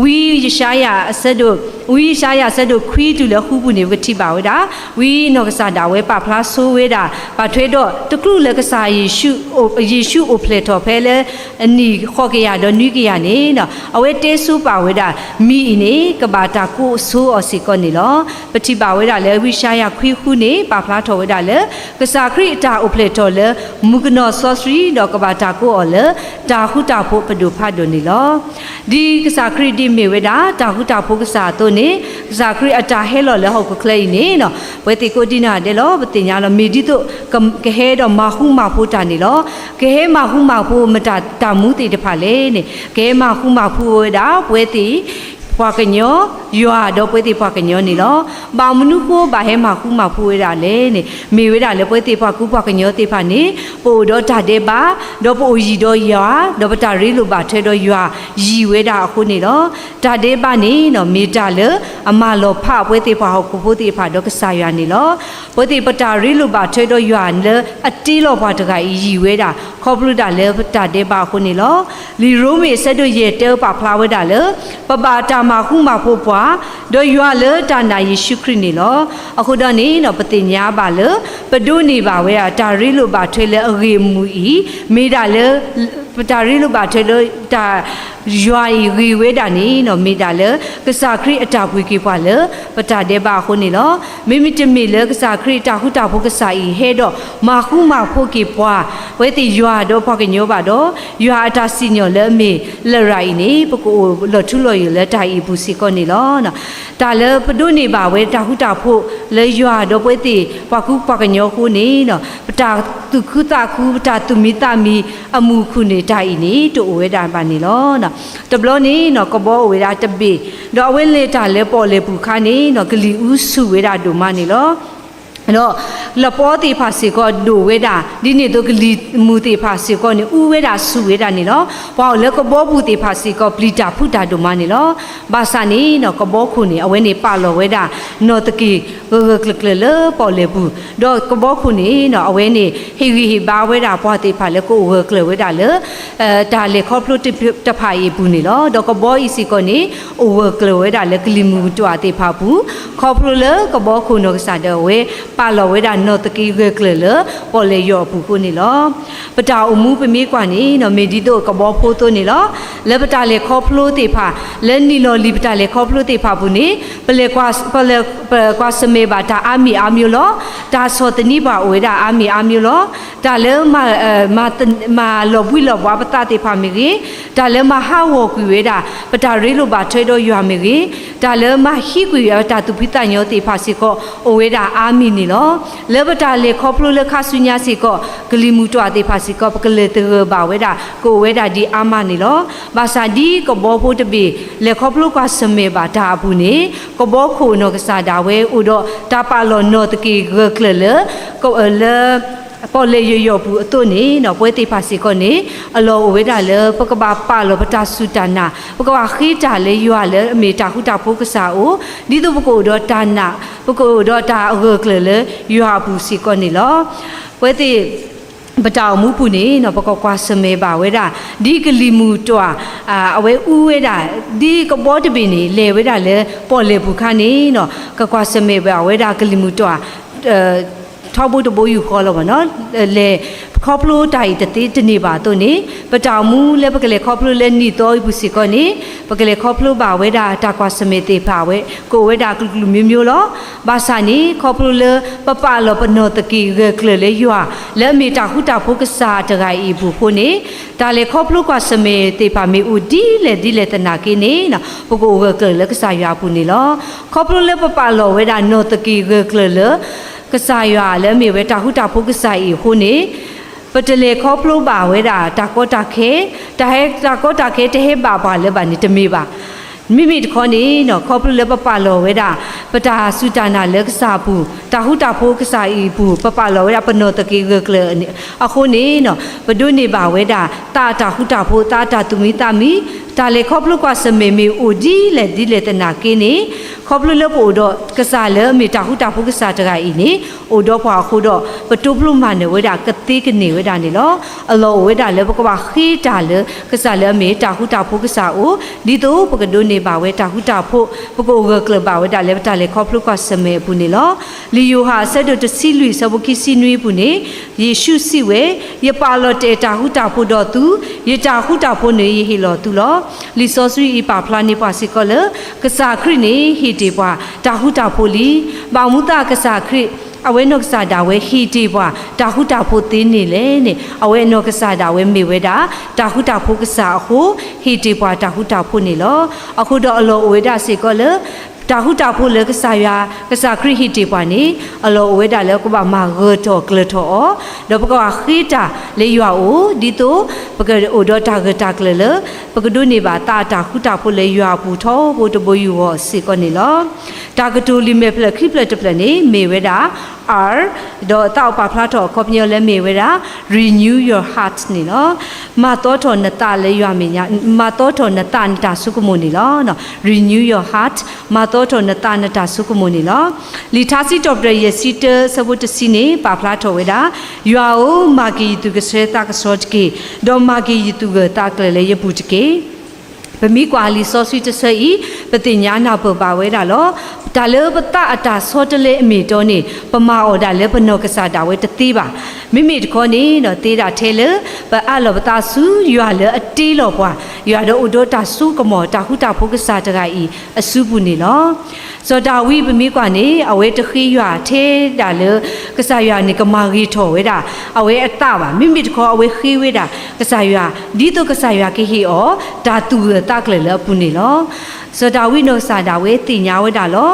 ဝံယၡါယၤအဆၢဒိၣ်, ဝံယၡါယၤအဆၢဒိၣ်ခွံတုၤလၢဃုပူၤန့ၣ် ပကထံၣ်ဘၣ်ဝဲဒၣ် ဝံနီၢ်ကစၢ်ဒၣ်ဝဲပာ်ဖျါဆိဝဲဒၣ် ဘၣ်ထွဲဒီးတချုးလၢကစၢ်ယ့ၣ်ၡူးအိၣ်ဖျဲၣ်ထီၣ်ဖဲလၢ အနံၣ်ဃိးကယၤဒီးနွံကယၤန့ၣ် အဝဲတဲဆိပာ်ဝဲဒၣ် မံၤအံၤန့ၣ် ကဘၣ်တၢ်ကိးဆိအီၤစ့ၢ်ကီးန့ၣ်လီၤ. ပထံၣ်ဘၣ်ဝဲဒၣ်လၢဝံယၡါယၤခွံဃုန့ၣ် ပာ်ဖျါထီၣ်ဝဲဒၣ်လၢ ကစၢ်ခရံာ်အတၢ်အိၣ်ဖျဲၣ်ထီၣ်လၢ မုၣ်ကနီၤစီဆှံ ဒီးကဘၣ်တၢ်ကိးအီၤလၢ တၢ်ဃူတၢ်ဖိးပဒိၣ်ဖးဒိၣ်န့ၣ်လီၤ. ဒ်ကစၢ်ခရံာ်ဒ်မ့ၢ်ဝဲဒၣ် တၢ်ဃူတၢ်ဖိးကစၢ်အသိးန့ၣ် ကစၢ်ခရံာ်အတၢ်ဟဲလီၤလၢဟီၣ်ခိၣ်ချၢအံၤန့ၣ် ပဝဲသ့ၣ်ကိးဒံနီၢ်ဂၤဒဲးလီၤ ပသ့ၣ်ညါလီၤ မ့ၢ်ဒ်သိး ကဟဲဒီးမၤဃူမၤဖိးတၢ်န့ၣ်လီၤ. ကဟဲမၤဃူမၤဖိးမတၤတၢ်မူသ့ၣ်တဖၣ်လဲၣ်န့ၣ် ကဟဲမၤဃူမၤဖိးဝဲဒၣ် ပဝဲသ့ၣ် ပှၤကညီ ယွၤဒီးပဝဲသ့ၣ်ပှၤကညီန့ၣ်လီၤ. ဘၣ်မနုၤဃိဘၣ်ဟဲမၤဃူမၤဖိးဝဲဒၣ်လဲၣ်န့ၣ် မ့ၢ်ဝဲဒၣ်လၢပဝဲသ့ၣ်ပှၤကူပှၤကညီသ့ၣ်တဖၣ်န့ၣ် ပအိၣ်ဒီးတၢ်ဒဲးဘး ဒီးပအိၣ်ယံၤဒီးယွၤ ဒီးပတၢ်ရ့လိာ်ဘၣ်ထွဲဒီးယွၤယံၤဝဲဒၣ်အဃိန့ၣ်လီၤ. တၢ်ဒဲးဘးန့ၣ် မ့ၢ်တၢ်လၢအမၤလီၤဖးပဝဲသ့ၣ်ပှၤဟီၣ်ခိၣ်ဖိသ့ၣ်တဖၣ်ဒီးကစၢ်ယွၤန့ၣ်လီၤ. ပဝဲသ့ၣ်ပတၢ်ရ့လိာ်ဘၣ်ထွဲဒီးယွၤလၢအတ့လီၤပှၤတဂၤအံၤယံၤဝဲဒၣ် ခီဖျိဒၣ်လၢပတၢ်ဒဲးဘးအဃိန့ၣ်လီၤ. လံာ်ရိမ့ၤအဆၢဒိၣ်ယဲၢ်တၢပာ်ဖျါဝဲဒၣ်လၢ ပဘၣ်တၢ်မၤဃူမၤဖိးပှၤ ဒီးယွၤလၢတၢ်နာ်ယ့ၣ်ၡူးခရံာ်န့ၣ်လီၤ. အဃိဒီးန့ၣ် ပသ့ၣ်ညါဘၣ်လၢ ပဒိးန့ၢ်ဘၣ်ဝဲဒၣ်တၢ်ရ့လိာ်ဘၣ်ထွဲလၢအဂ့ၢ်အမုာ်အံၤ မ့ၢ်ဒၣ်လၢ ပတၢ်ရ့လိာ်ဘၣ်ထွဲလၢတၢ် ယွၤအံၤဂ့ၤဝဲဒၣ်န့ၣ် မ့ၢ်ဒၣ်လၢ ကစၢ်ခရံာ်အတၢ်ပှ့ၤက့ၤပှၤလၢ ပတၢ်ဒဲးဘးအဃိန့ၣ်လီၤ. မ့မ့ၢ်တမ့ၢ်လၢကစၢ်ခရံာ်အတၢ်ဃူတၢ်ဖိးကစၢ်အံၤဟဲဒီး မၤဃူမၤဖိးက့ၤပှၤ ပဝဲသ့ၣ်ယွၤဒီးပှၤကညီဘၣ်ဒီး ယွၤအတၢ်စံၣ်ညီၣ်လၢအမ့ၢ်လရာ်အံၤန့ၣ် ပကအိၣ်လီၤထူလီၤယိာ်လၢတၢ်အံၤအပူၤစ့ၢ်ကီးန့ၣ်လီၤ. တၢ်လၢပဒိးန့ၢ်ဘၣ်ဝဲတၢ်ဃူတၢ်ဖိးလၢယွၤဒီးပဝဲသ့ၣ်ပှၤကူပှၤကညီအဃိန့ၣ် ပတၢ်သူၣ်ခုသးခု ပတၢ်သူၣ်မံသးမံ အမူးအခုၣ်န့ၣ်တၢ်အံၤန့ၣ် တအိၣ်ဝဲဒၣ်ဘၣ်န့ၣ်လီၤ. တဘျီန့ၣ် ကဘီအိၣ်ဝဲဒၣ်တဘ့ၣ် ဒီးအဝဲလဲၤတၢ်လၢပီၣ်လဲၣ်ပူၤအခါန့ၣ် ကလံၤအူဆူၣ်ဝဲဒၣ်ဒိၣ်မးန့ၣ်လီၤ. ဒီးလပီသ့ၣ်တဖၣ်စ့ၢ်ကီးဒိၣ်ဝဲဒၣ် ဒ်န့ၣ်အသိးကလံၤမူးသ့ၣ်တဖၣ်စ့ၢ်ကီးန့ၣ် အူဝဲဒၣ်ဆူၣ်ဝဲဒၣ်န့ၣ်လီၤ. ပှၤအိၣ်လၢကဘီပူၤသ့ၣ်တဖၣ်စ့ၢ်ကီး ပျံၤတၢ်ဖုးတၢ်ဒိၣ်မးန့ၣ်လီၤ. ဘၣ်ဆၣ်န့ၣ် ကဘီခိၣ်န့ၣ် အဝဲန့ၣ်ပာ်လီၤဝဲဒၣ် နီၣ်သက့ၣ်ဂၢၢ်ဂၢၢ်ကျၢၤကျၢၤလၢပီၣ်လဲၣ်ပူၤ ဒီးကဘီခိၣ်န့ၣ် အဝဲန့ၣ် ဟ့ၣ်ဂံၢ်ဟ့ၣ်ဘါဝဲဒၣ်ပှၤသ့ၣ်တဖၣ်လၢကအိၣ်ဂၢၢ်ကျၢၤဝဲဒၣ်လၢ တၢ်လဲၤခီဖျိတဖၣ်အံၤအပူၤန့ၣ်လီၤ. ဒီးကဘီအံၤစ့ၢ်ကီးန့ၣ် အိၣ်ဂၢၢ်ကျၢၤဝဲဒၣ်လၢကလံၤမုၢ်ကတွၣ်သ့ၣ်တဖၣ်အပူၤ ခီဖျိလၢကဘီခိၣ်နီၢ်ကစၢ်ဒၣ်ဝဲ ပာ်လီၤဝဲဒၣ်နီၣ်သက့ၣ်ဂၢၢ်ကျၢၤလၢပီၣ်လဲၣ်ယီၢ်အပူၤအဃိန့ၣ်လီၤ. ပတၢ်အိၣ်မူပမ့ၢ်ကွၢ်န့ၣ် မ့ၢ်ဒ်သိးကဘီဖိအသိးန့ၣ်လီၤ. လၢပတၢ်လဲၤခီဖျိသ့ၣ်တဖၣ် လၢနံၣ်လီၤလံၤပတၢ်လဲၤခီဖျိသ့ၣ်တဖၣ်အပူၤန့ၣ် ပလဲၤကွၢ် ပလဲၤ ပကွၢ်ဆၢၣ်မဲာ်ဘၣ်တၢ်အါမံၤအါမျိၤလီၤ. တၢ်ဆီၣ်သနံးပှၤအိၣ်ဝဲဒၣ်အါမံၤအါမျိၤလီၤ. တၢ်လၢ မၤလီၤဘှံးလီၤဘှါပသးသ့ၣ်တဖၣ်မ့ၢ်ဂ့ၤ, တၢ်လၢမၤဟးဂီၤကွံာ်ဝဲဒၣ် ပတၢ်ရ့လိာ်ဘၣ်ထွဲဒီးယွၤမ့ၢ်ဂ့ၤ, တၢ်လၢမၤဟံးကွံာ်ပတၢ်သူၣ်ဖှံသးညီသ့ၣ်တဖၣ်စ့ၢ်ကီး အိၣ်ဝဲဒၣ်အါမံၤန့ၣ်လီၤ. လၢပတၢ်လဲၤခီဖျိလၢခါဆူညါစ့ၢ်ကီး ကလံၤမုၢ်တွၣ်သ့ၣ်တဖၣ်စ့ၢ်ကီး ပကလဲၤသဂၢၢ်ဘၣ်ဝဲဒၣ် ကအိၣ်ဝဲဒၣ်ဒ်အါမးန့ၣ်လီၤ. ဘၣ်ဆၣ်ဒ်ကဘီဖိတဘ့ၣ် လဲၤခီဖျိကွၢ်ဆၢၣ်မဲာ်ဘၣ်တၢ်အပူၤန့ၣ် ကဘီခိၣ်နီၢ်ကစၢ်ဒၣ်ဝဲအိၣ်ဒီးတၢ်ပာ်လီၤနီၣ်သက့ၣ်ဂၢၢ်ကျၢၤလၢ လၢ ပီၣ်လဲၣ်ယီၢ်ယီၢ်ပူၤအသိးန့ၣ် ပဝဲသ့ၣ်တဖၣ်စ့ၢ်ကီးန့ၣ် အလီၢ်အိၣ်ဝဲဒၣ်လၢ ပကဘၣ်ပာ်လီၤပတၢ်စူၢ်တၢ်နာ်, ပကဘၣ်ဃ့တၢ်လၢယွၤလၢအမ့ၢ်တၢ်ဃူတၢ်ဖိးကစၢ်အအိၣ်, ဒ်သိးပကအိၣ်ဒီးတၢ်နာ်, ပကအိၣ်ဒီးတၢ်အဂၢၢ်ကျၢၤလၢယွၤအပူၤစ့ၢ်ကီးန့ၣ်လီၤ. ပဝဲသ့ၣ် ပတၢ်အိၣ်မူပူၤန့ၣ်နီၤ ပကကွၢ်ဆၢၣ်မဲာ်ဘၣ်ဝဲဒၣ် ဒ်ကလံၤမုၢ်တွၣ် အဝဲအူဝဲဒၣ် ဒ်ကဘီတဘ့ၣ်န့ၣ် လဲၤဝဲဒၣ်လၢပီၣ်လဲၣ်ပူၤခါန့ၣ်နီၤ ကကွၢ်ဆၢၣ်မဲာ်ဘၣ်ဝဲဒၣ်ကလံၤမုၢ်တွၣ် ထီဘိတဘိယူၢ်ဃီလီၤဘၣ်နီၤ လဲၤခီဖျိတၢ်အံၤတသ့တန့ၢ်ဘၣ်အသိးန့ၣ် ပတၢ်အိၣ်မူလၢပကလဲၤခီဖျိလၢနံၣ်သီအံၤပူၤစ့ၢ်ကီးန့ၣ် ပကလဲၤခီဖျိဘၣ်ဝဲဒၣ်တၢ်ကွၢ်ဆၢၣ်မဲာ်သ့ၣ်တဖၣ်ဝဲ ကအိၣ်ဝဲဒၣ်ကလုာ်ကလုာ်မျိုးမျိုးလီၤ. ဘၣ်ဆၣ်န့ၣ် ခီဖျိလၢပပာ်လီၤပနီၢ်သက့ၢ်ဂၢၢ်ကျၢၤလၢယွၤ လၢအမ့ၢ်တၢ်ဃူတၢ်ဖိးကစၢ်တဂၤအံၤအပူၤအဃိန့ၣ် တၢ်လဲၤခီဖျိကွၢ်ဆၢၣ်မဲာ်သ့ၣ်တဖၣ်မ့ၢ်အိၣ်ဒ်လဲၣ်ဒ်လဲၣ်သနာ်က့န့ၣ် ပကအိၣ်ဂၢၢ်ကျၢၤလၢကစၢ်ယွၤအပူၤန့ၣ်လီၤ. ခီဖျိလၢပပာ်လီၤဝဲဒၣ်နီၢ်သက့ၢ်ဂၢၢ်ကျၢၤလၢ ကစၢ်ယွၤလၢအမ့ၢ်ဝဲတၢ်ဃူတၢ်ဖိးကစၢ်အံၤအဃိန့ၣ် ပတလဲၤခီဖျိဘၣ်ဝဲဒၣ်တၢ်ကီတၢ်ခဲ, တၢ်ဟဲ တၢ်ကီတၢ်ခဲတဟဲဘၣ်ပှၤလၢၤဘၣ်န့ၣ်တမ့ၢ်ဘၣ်. မ့မ့ၢ်တခီန့ၣ် ခီဖျိလၢပပာ်လီၤဝဲဒၣ် ပတၢ်စူၢ်တၢ်နာ်လၢကစၢ်အပူၤ, တၢ်ဃူတၢ်ဖိးကစၢ်အံၤအပူၤ ပပာ်လီၤဝဲဒၣ်ပနီၢ်သက့ၢ်ဂၢၢ်ကျၢၤအဃိန့ၣ် ပဒိးန့ၢ်ဘၣ်ဝဲဒၣ် သးအတၢ်ဃူတၢ်ဖိး သးအတၢ်သူၣ်မံသးမံ, တၢ်လဲၤခီဖျိကွၢ်ဆၢၣ်မဲာ်မ့ၢ်အိၣ်ဒ်လဲၣ်ဒ်လဲၣ်သနာ်က့န့ၣ် ခီဖျိလၢပအိၣ်ဒီးကစၢ်လၢအမ့ၢ်တၢ်ဃူတၢ်ဖိးကစၢ်တဂၤအံၤန့ၣ် အိၣ်ဒီးပှၤအဃိဒီး ပတိဖျိမၤနၢၤဝဲဒၣ်ကသ့ကန့ၢ်ဝဲဒၣ်န့ၣ်လီၤ. အလီၢ်အိၣ်ဝဲဒၣ်လၢပကဘၣ်ဃ့တၢ်လၢ ကစၢ်လၢအမ့ၢ်တၢ်ဃူတၢ်ဖိးကစၢ်အအိၣ် ဒ်သိးပကဒိးန့ၢ်ဘၣ်ဝဲတၢ်ဃူတၢ်ဖိး, ပကအိၣ်ဂၢၢ်ကျၢၤဘၣ်ဝဲဒၣ်လၢပတၢ်လဲၤခီဖျိကွၢ်ဆၢၣ်မဲာ်အပူၤန့ၣ်လီၤ. လံာ်ယိၤဟၣ်အဆၢဒိၣ်တဆံလွံၢ်အဆၢဖိခံဆံနွံအပူၤန့ၣ် ယ့ၣ်ၡူးစံးဝဲ, ယပာ်လီၤတဲာ်တၢ်ဃူတၢ်ဖိးဒီးသု, ယတၢ်ဃူတၢ်ဖိးန့ၣ်ယဟ့ၣ်လီၤသုလီၤ. လံာ်စီဆှံအံၤပာ်ဖျါန့ၢ်ပှၤစ့ၢ်ကီးလၢ ကစၢ်ခရံာ်န့ၣ်ဟ့ၣ်တ့ၢ်ပှၤတၢ်ဃူတၢ်ဖိးလံ. ဘၣ်မနုၤသးကစၢ်ခရံာ် အဝဲနီၢ်ကစၢ်ဒၣ်ဝဲဟ့ၣ်တ့ၢ်ပှၤတၢ်ဃူတၢ်ဖိးသ့န့ၣ်လဲၣ်န့ၣ် အဝဲအနီၢ်ကစၢ်ဒၣ်ဝဲမ့ၢ်ဝဲဒၣ် တၢ်ဃူတၢ်ဖိးကစၢ်အဃိ ဟ့ၣ်တ့ၢ်ပှၤတၢ်ဃူတၢ်ဖိးန့ၣ်လီၤ. အဃိဒီးအလီၢ်အိၣ်ဝဲဒၣ်စ့ၢ်ကီးလၢ တၢ်ဃူတၢ်ဖိးလၢကစၢ်ယွၤ ကစၢ်ခရံာ်ဟ့ၣ်တ့ၢ်ပှၤန့ၣ် အလီၢ်အိၣ်ဝဲဒၣ်လၢကဘၣ်မၤဂၢၢ်ထီၣ်ကျၢၤထီၣ်အီၤ, ဒီးပကဘၣ်ဃ့တၢ်လၢယွၤအအိၣ် ဒ်သိးပကအိၣ်ဒီးတၢ်ဂၢၢ်တၢ်ကျၢၤလၢ ပကဒိးန့ၢ်ဘၣ်သးအတၢ်ဃူတၢ်ဖိးလၢယွၤအပူၤထီဘိတဘိယူၢ်ဂီၢ်စ့ၢ်ကီးန့ၣ်လီၤ. တၢ်ကတိၤလံာ်မဲာ်ဖျၢၣ်ခံဖျၢၣ်တဖျၢၣ်န့ၣ် မ့ၢ်ဝဲဒၣ် R ဒီးသးအိၣ်ပာ်ဖျါထီၣ်အခီပညီလၢမ့ၢ်ဝဲဒၣ် renew your heart န့ၣ်လီၤ. မၤသီထီၣ်နသးလၢယွၤမဲာ်ညါ, မၤသီထီၣ်နသးနတၢ်ဆိကမိၣ်န့ၣ်လီၤ. renew your heart မၤသီထီၣ်နသးနတၢ်ဆိကမိၣ်န့ၣ်လီၤ. လံာ်ထါစံးထီၣ်ပတြၢၤယဲၢ်ဆံတၢအဆၢဖိတဆံန့ၣ် ပာ်ဖျါထီၣ်ဝဲဒၣ်, ယွၤဧၢ, မၤက့ၤယသူၣ်ကဆှီသးကဆှီတက့ၢ်, ဒီးမၤက့ၤယသူၣ်ဂၢၢ်သးကျၢၤလၢယပူၤတက့ၢ်. ပမ့ၢ်ကွၢ်လံာ်စီဆှံတဆၢအံၤ ပသ့ၣ်ညါနၢ်ပၢၢ်ဘၣ်ဝဲဒၣ်လီၤ. တၢ်လၢပသးအတၢ်ဆီတလဲအမ့ၢ်အတီန့ၣ် ပမၤအီၣ်ဒၣ်လၢပနီၢ်ကစၢ်ဒၣ်ဝဲတသ့ဘၣ်. မ့မ့ၢ်တခီန့ၣ် သ့ဒၣ်ထဲလၢ ပအးလီၤပသးဆူယွၤလၢအတ့လီၤပှၤ, ယွၤဒီးအိၣ်ဒီးတၢ်စိကမီၤတၢ်ဃူတၢ်ဖိးကစၢ်တဂၤအံၤအစုပူၤန့ၣ်လီၤ. စီၤဒၤဝံးပမ့ၢ်ကွၢ်န့ၣ် အဝဲတဃ့ယွၤထဲဒၣ်လၢ ကစၢ်ယွၤန့ၣ်ကမၤဂ့ၤထီၣ်ဝဲဒၣ် အဝဲအသးဘၣ်. မ့မ့ၢ်တခီအဝဲဃ့ဝဲဒၣ် ကစၢ်ယွၤ ဒ်သိးကစၢ်ယွၤကဟ့ၣ်အီၤ တၢ်သူၣ်ဂၢၢ်သးကျၢၤလၢအပူၤန့ၣ်လီၤ. စီၤဒၤဝံးနီၢ်ကစၢ်ဒၣ်ဝဲသ့ၣ်ညါဝဲဒၣ်လီ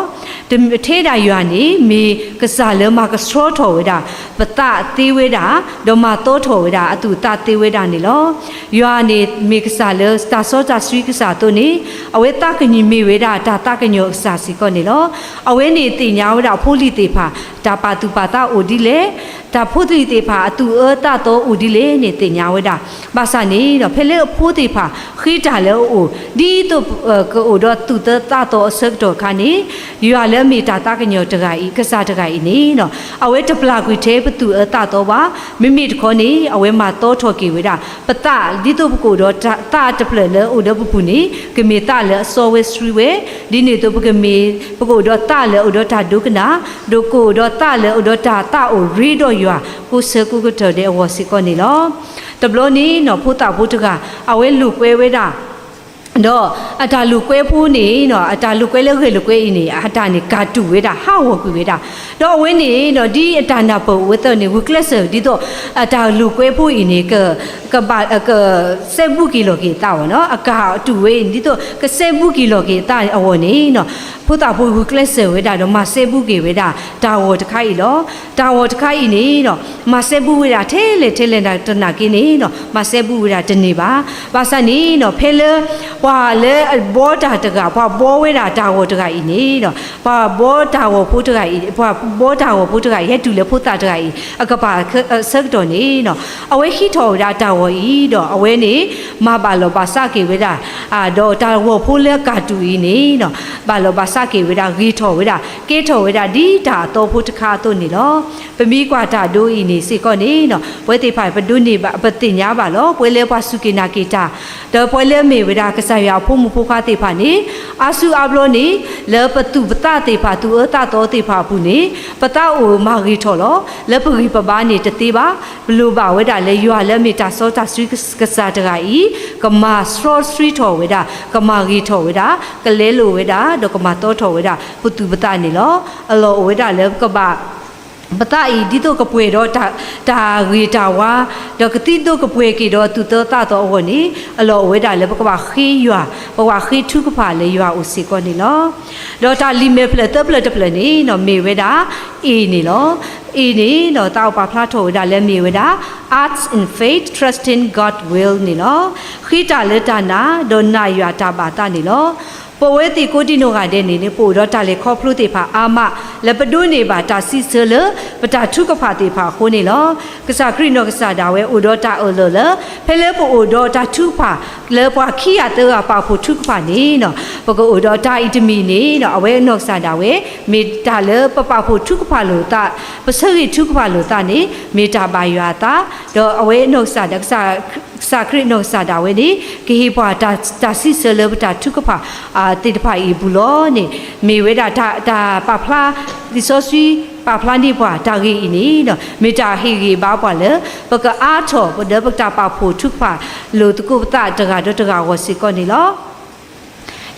ၤ. ထဲဒၣ်ယွၤန့ၣ် မ့ၢ်ကစၢ်လၢမၤကဆှီထီၣ်ဝဲဒၣ် ပသးသ့ဝဲဒၣ်, ဒီးမၤသီထီၣ်ဝဲဒၣ်အသူၣ်အသးသ့ဝဲဒၣ်န့ၣ်လီၤ. ယွၤန့ၣ်မ့ၢ်ကစၢ်လၢတၢ်စီတၢ်ဆှံကစၢ်အသိးန့ၣ် အဝဲသးကညီၤမ့ၢ်ဝဲဒၣ်တၢ်သးကညီၤအကစၢ်စ့ၢ်ကီးန့ၣ်လီၤ. အဝဲန့ၣ်သ့ၣ်ညါဝဲဒၣ်ဖိလံၤသ့ၣ်တဖၣ် တၢ်ပာ်သူၣ်ပာ်သးအိၣ်ဒ်လဲၣ်, တၢ်ဖိသ့ၣ်တဖၣ်အသူၣ်အၢသးသီအိၣ်ဒ်လဲၣ်န့ၣ်သ့ၣ်ညါဝဲဒၣ်. ဘၣ်ဆၣ်န့ၣ်ဒီး ဖဲလၢအဖိသ့ၣ်တဖၣ်ဃ့တၢ်လၢအအိၣ် ဒ်သိးကအိၣ်ဒီးသူၣ်အၢသးသီအဆၢကတီၢ်အခါန့ၣ် ယွၤလၢအမ့ၢ်တၢ်သးကညီၤတဂၤအံၤ ကစၢ်တဂၤအံၤန့ၣ် အဝဲတပျၢ်ကွံာ်ထဲပသူၣ်အၢသးသီဘၣ်. မ့မ့ၢ်တခီန့ၣ် အဝဲမၤသီထီၣ်က့ၤဝဲဒၣ် ပသး ဒ်သိးပကအိၣ်ဒီးသးတဖျၢၣ်လၢအအိၣ်ဒီးပပူၤန့ၣ် ကမ့ၢ်သးလၢအစီဝဲဆှံဝဲ, ဒ်န့ၣ်အသိးပကမ့ၢ် ပကအိၣ်ဒီးသးလၢအအိၣ်ဒီးတၢ်ဒိကနၣ်, ဒီးကအိၣ်ဒီးသးလၢအအိၣ်ဒီးတၢ်သးအိၣ်ရ့ဒီးယွၤ ကိးဆၢကိးကတီၢ်ဒဲးအဂီၢ်စ့ၢ်ကီးန့ၣ်လီၤ. တဘျီန့ၣ်နီၤ ဖိသၣ်ဖိတဂၤ အဝဲလိာ်ကွဲဝဲဒၣ် ဒီးအတၢ်လိာ်ကွဲဖိန့ၣ်နီၤ အတၢ်လိာ်ကွဲလၢဂဲၤလိာ်ကွဲအံၤန့ၣ် အတၢ်န့ၣ်ကၢ်တူာ်ဝဲဒၣ် ဟးဂီၤကွံာ်ဝဲဒၣ်. ဒီးအဝဲန့ၣ်နီၤ ဒ်အတၢ်နၢ်ပၢၢ်အိၣ်ဝဲသ့ၣ်န့ၣ် ဂုာ်ကျဲးစၢးဒ်သိး အတၢ်လိာ်ကွဲဖိအံၤန့ၣ် ကဘၣ် ကစဲဘူးက့ၤလီၤက့ၤအသးဘၣ်နီၤ အကၢ်တူာ်ဝဲအံၤ ဒ်သိးကစဲဘူးက့ၤလီၤက့ၤအသးအဂီၢ်န့ၣ်နီၤ ဖိသၣ်ဖိဂုာ်ကျဲးစၢးဝဲဒၣ်ဒီးမၤစဲဘူးက့ၤဝဲဒၣ် တၢ်ဂီၤတခါအံၤလီၤ. တၢ်ဂီၤတခါအံၤန့ၣ်နီၤ မၤစဲဘူးဝဲဒၣ်ထဲလဲၣ်ထဲလဲၣ်တနာ်က့န့ၣ်နီၤ မၤစဲဘူးဝဲဒၣ်တန့ၢ်ဘၣ်. ဘၣ်ဆၣ်န့ၣ်နီၤ ဖဲလၢ ပှၤလၢအဘှီတၢ်တဂၤ, ပှၤဘှီဝဲဒၣ်တၢ်ဂီၤတဂၤအံၤန့ၣ်, ပှၤဘှီတၢ်ဂီၤဖိတဂၤအံၤ, ပှၤဘှီတၢ်ဂီၤဖိတဂၤအံၤ ဟဲတုၤလၢဖိသၣ်တဂၤအံၤ အကပၤအဆၢကတီၢ်န့ၣ်, အဝဲဟံးထီၣ်ဝဲဒၣ်တၢ်ဂီၤအံၤဒီး အဝဲန့ၣ် မၤဘၣ်လီၤဘၣ်စးက့ၤဝဲဒၣ်, ဒီးတၢ်ဂီၤဖိလၢအကၢ်တူာ်အံၤန့ၣ်, ဘၣ်လီၤဘၣ်စးက့ၤဝဲဒၣ်, ဂ့ၤထီၣ်ဝဲဒၣ်, ကဲထီၣ်ဝဲဒၣ်ဒ်တၢ်အသီဖိတခါအသိးန့ၣ်လီၤ. ပမ့ၢ်ကွၢ်တၢ်ဒိအံၤန့ၣ်စ့ၢ်ကီးန့ၣ်, ပဝဲသ့ၣ်တဖၣ် ပဒိးန့ၢ်ဘၣ်, ပသ့ၣ်ညါဘၣ်လီၤ. ပှၤလၢပှၤစူၢ်က့ၤနာ်က့ၤတၢ်, ဒီးပှၤလၢအမ့ၢ်ဝဲဒၣ်ကစၢ်ယွၤအဖိမုၣ်ဖိခွါသ့ၣ်တဖၣ်န့ၣ်, အါစုအါဘျီန့ၣ်, လၢပသူၣ်ပသးသ့ၣ်တဖၣ်, သူၣ်အၢသးသီသ့ၣ်တဖၣ်အပူၤန့ၣ်, ပသးအိၣ်မၤဂ့ၤထီၣ်လီၤ. လၢပဂံၢ်ပဘါန့ၣ်တသ့ဘၣ်. ပလိၣ်ဘၣ်ဝဲဒၣ်လၢယွၤလၢအမ့ၢ်တၢ်စီတၢ်ဆှံကစၢ်တဂၤအံၤ, ကမၤစီဆှံထီၣ်ဝဲဒၣ်, ကမၤဂ့ၤထီၣ်ဝဲဒၣ်, ကလဲလိာ်ဝဲဒၣ်, ဒီးကမၤတီထီၣ်ဝဲဒၣ်ပသူၣ်ပသးန့ၣ်လီၤ. အလီၢ်အိၣ်ဝဲဒၣ်လၢပကဘၣ် ပသးအံၤ ဒ်သိးကပှဲၤဒီးတၢ်ဂ့ၤတၢ်ဝါ, ဒီးကသံဒိးကပှဲၤက့ၤဒီးသူၣ်တၢသးသီအဂီၢ်န့ၣ်, အလီၢ်အိၣ်ဝဲဒၣ်လၢပကဘၣ်ဃ့ယွၤ, ပကဘၣ်ဃ့ထုကဖၣ်လၢယွၤအအိၣ်စ့ၢ်ကီးန့ၣ်လီၤ. ဒီးတၢ်လံာ်မဲာ်ဖျၢၣ်သၢဖျၢၣ်တဖျၢၣ်န့ၣ်, မ့ၢ်ဝဲဒၣ် A န့ၣ်လီၤ. A န့ၣ်ဒီး သးအိၣ်ပာ်ဖျါထီၣ်ဝဲဒၣ်လၢမ့ၢ်ဝဲဒၣ် Act in Faith, Trusting God Will န့ၣ်လီၤ. ဃ့တၢ်လၢတၢ်နာ်, ဒီးနာ်ယွၤတၢ်ဘၣ်သးန့ၣ်လီၤ. ပဝဲသ့ၣ်ကိးဒံနီၢ်ဂၤဒဲးန့ၣ်န့ၣ်, ပအိၣ်ဒီးတၢ်လဲၤခီဖျိသ့ၣ်တဖၣ်အါမး, လၢပဒိးန့ၢ်ဘၣ်တၢ်စံးဆၢလၢပတၢ်ထုကဖၣ်သ့ၣ်တဖၣ်အဃိန့ၣ်လီၤ. ကစၢ်ခရံာ်နီၢ်ကစၢ်ဒၣ်ဝဲအိၣ်ဒီးတၢ်အၢၣ်လီၤလၢ, ဖဲလၢပအိၣ်ဒီးတၢ်ထုကဖၣ်, လၢပှၤခံဂၤသၢဂၤပာ်ဖှိၣ်ထုကဖၣ်န့ၣ်, ပကအိၣ်ဒီးတၢ်အံၤတမံၤန့ၣ်, အဝဲနီၢ်ကစၢ်ဒၣ်ဝဲ, မ့ၢ်တၢ်လၢပပာ်ဖှိၣ်ထုကဖၣ်လိာ်သး, ပဆၢဂ့ၤထုကဖၣ်လိာ်သးန့ၣ်, မ့ၢ်တၢ်ဘၣ်ယွၤအသး, ဒီးအဝဲနီၢ်ကစၢ်ဒၣ် ကစၢ်ခရံာ်နီၢ်ကစၢ်ဒၣ်ဝဲန့ၣ်, ကဟ့ၣ်ပှၤတၢ်စံးဆၢလၢပတၢ်ထုကဖၣ်သ့ၣ်တဖၣ်အံၤအပူၤလီၤန့ၣ်, မ့ၢ်ဝဲဒၣ်တၢ်ပာ်ဖျါ, လံာ်စီဆှံပာ်ဖျါန့ၢ်ပှၤတၢ်ဂ့ၢ်အံၤန့ၣ်, မ့ၢ်တၢ်ဟ့ၣ်ဂံၢ်ဘါပှၤလၢ, ပကအါထီၣ်ပဒီးပတၢ်ပာ်ဖှိၣ်ထုကဖၣ်လိာ်သကိးပသး တဂၤဒီးတဂၤအဂီၢ်စ့ၢ်ကီးန့ၣ်လီၤ.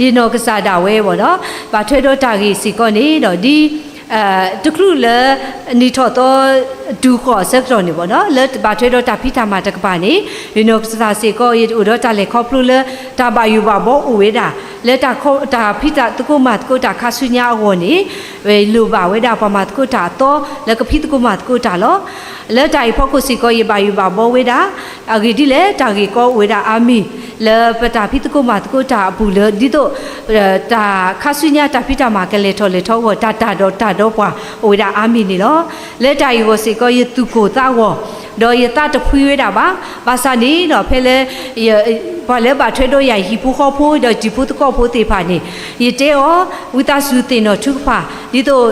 ယနီၢ်ကစၢ်ဒၣ်ဝဲဘၣ်ဒီး, ဘၣ်ထွဲဒီးတၢ်ဂ့ၢ်စ့ၢ်ကီးန့ၣ်ဒီးဒ်, တချုးလၢ, နံၣ်ထီၣ်သီ, တုၤဃီၤအဆၢကတီၢ်န့ၣ်ဘၣ်ဒီး, လၢဘၣ်ထွဲဒီးတၢ်ဖံးတၢ်မၤတကပၤန့ၣ်, ယနီၢ်ကစၢ်စ့ၢ်ကီး ယအိၣ်ဒီးတၢ်လဲၤခီဖျိလၢ, တၢ်ဘၣ်ယိၣ်ဘၣ်ဘီအိၣ်ဝဲဒၣ်, လၢတၢ်ဖံးတၢ်သကိးမၤသကိးတၢ်ခါဆူညါအဂီၢ်န့ၣ်, လိၣ်ဘၣ်ဝဲဒၣ်ပှၤမၤသကိးတၢ်အသီ, လၢကဖံးသကိးမၤသကိးတၢ်လီၤ. လၢတၢ်အံၤဖီခိၣ်စ့ၢ်ကီး ယဘၣ်ယိၣ်ဘၣ်ဘီဝဲဒၣ်, အဂ့ၢ်ဒ်လဲၣ်, တၢ်ဂ့ၢ်ကီအိၣ်ဝဲဒၣ်အါမံၤ, လၢပတၢ်ဖံးသကိးမၤသကိးတၢ်အပူၤလၢဒ်သိး, တၢ်ခါဆူညါတၢ်ဖံးတၢ်မၤကလဲၤထီၣ်လဲၤထီအဂီၢ် တၢ်တၢ်ဒီးတၢ်ဒီးပှၤအိၣ်ဝဲဒၣ်အါမံၤန့ၣ်လီၤ. လၢတၢ်အံၤအဂီၢ်စ့ၢ်ကီး ယသူၣ်ကိၢ်သးဂီၤ, ဒီးယသးတဖှံဝဲဒၣ်ဘၣ်. ဘၣ်ဆၣ်န့ၣ်ဒီး ဖဲလၢ ပှၤလၢဘၣ်ထွဲဒီးယၤ ဟံၣ်ဖိဃီဖိ ဒီးတံၤဖိသကိးဖိသ့ၣ်တဖၣ်န့ၣ်, ယတဲအီၤ, ဝံသးစူၤသ့ၣ်နီၣ်ထုကဖၣ်, ဒ်သိး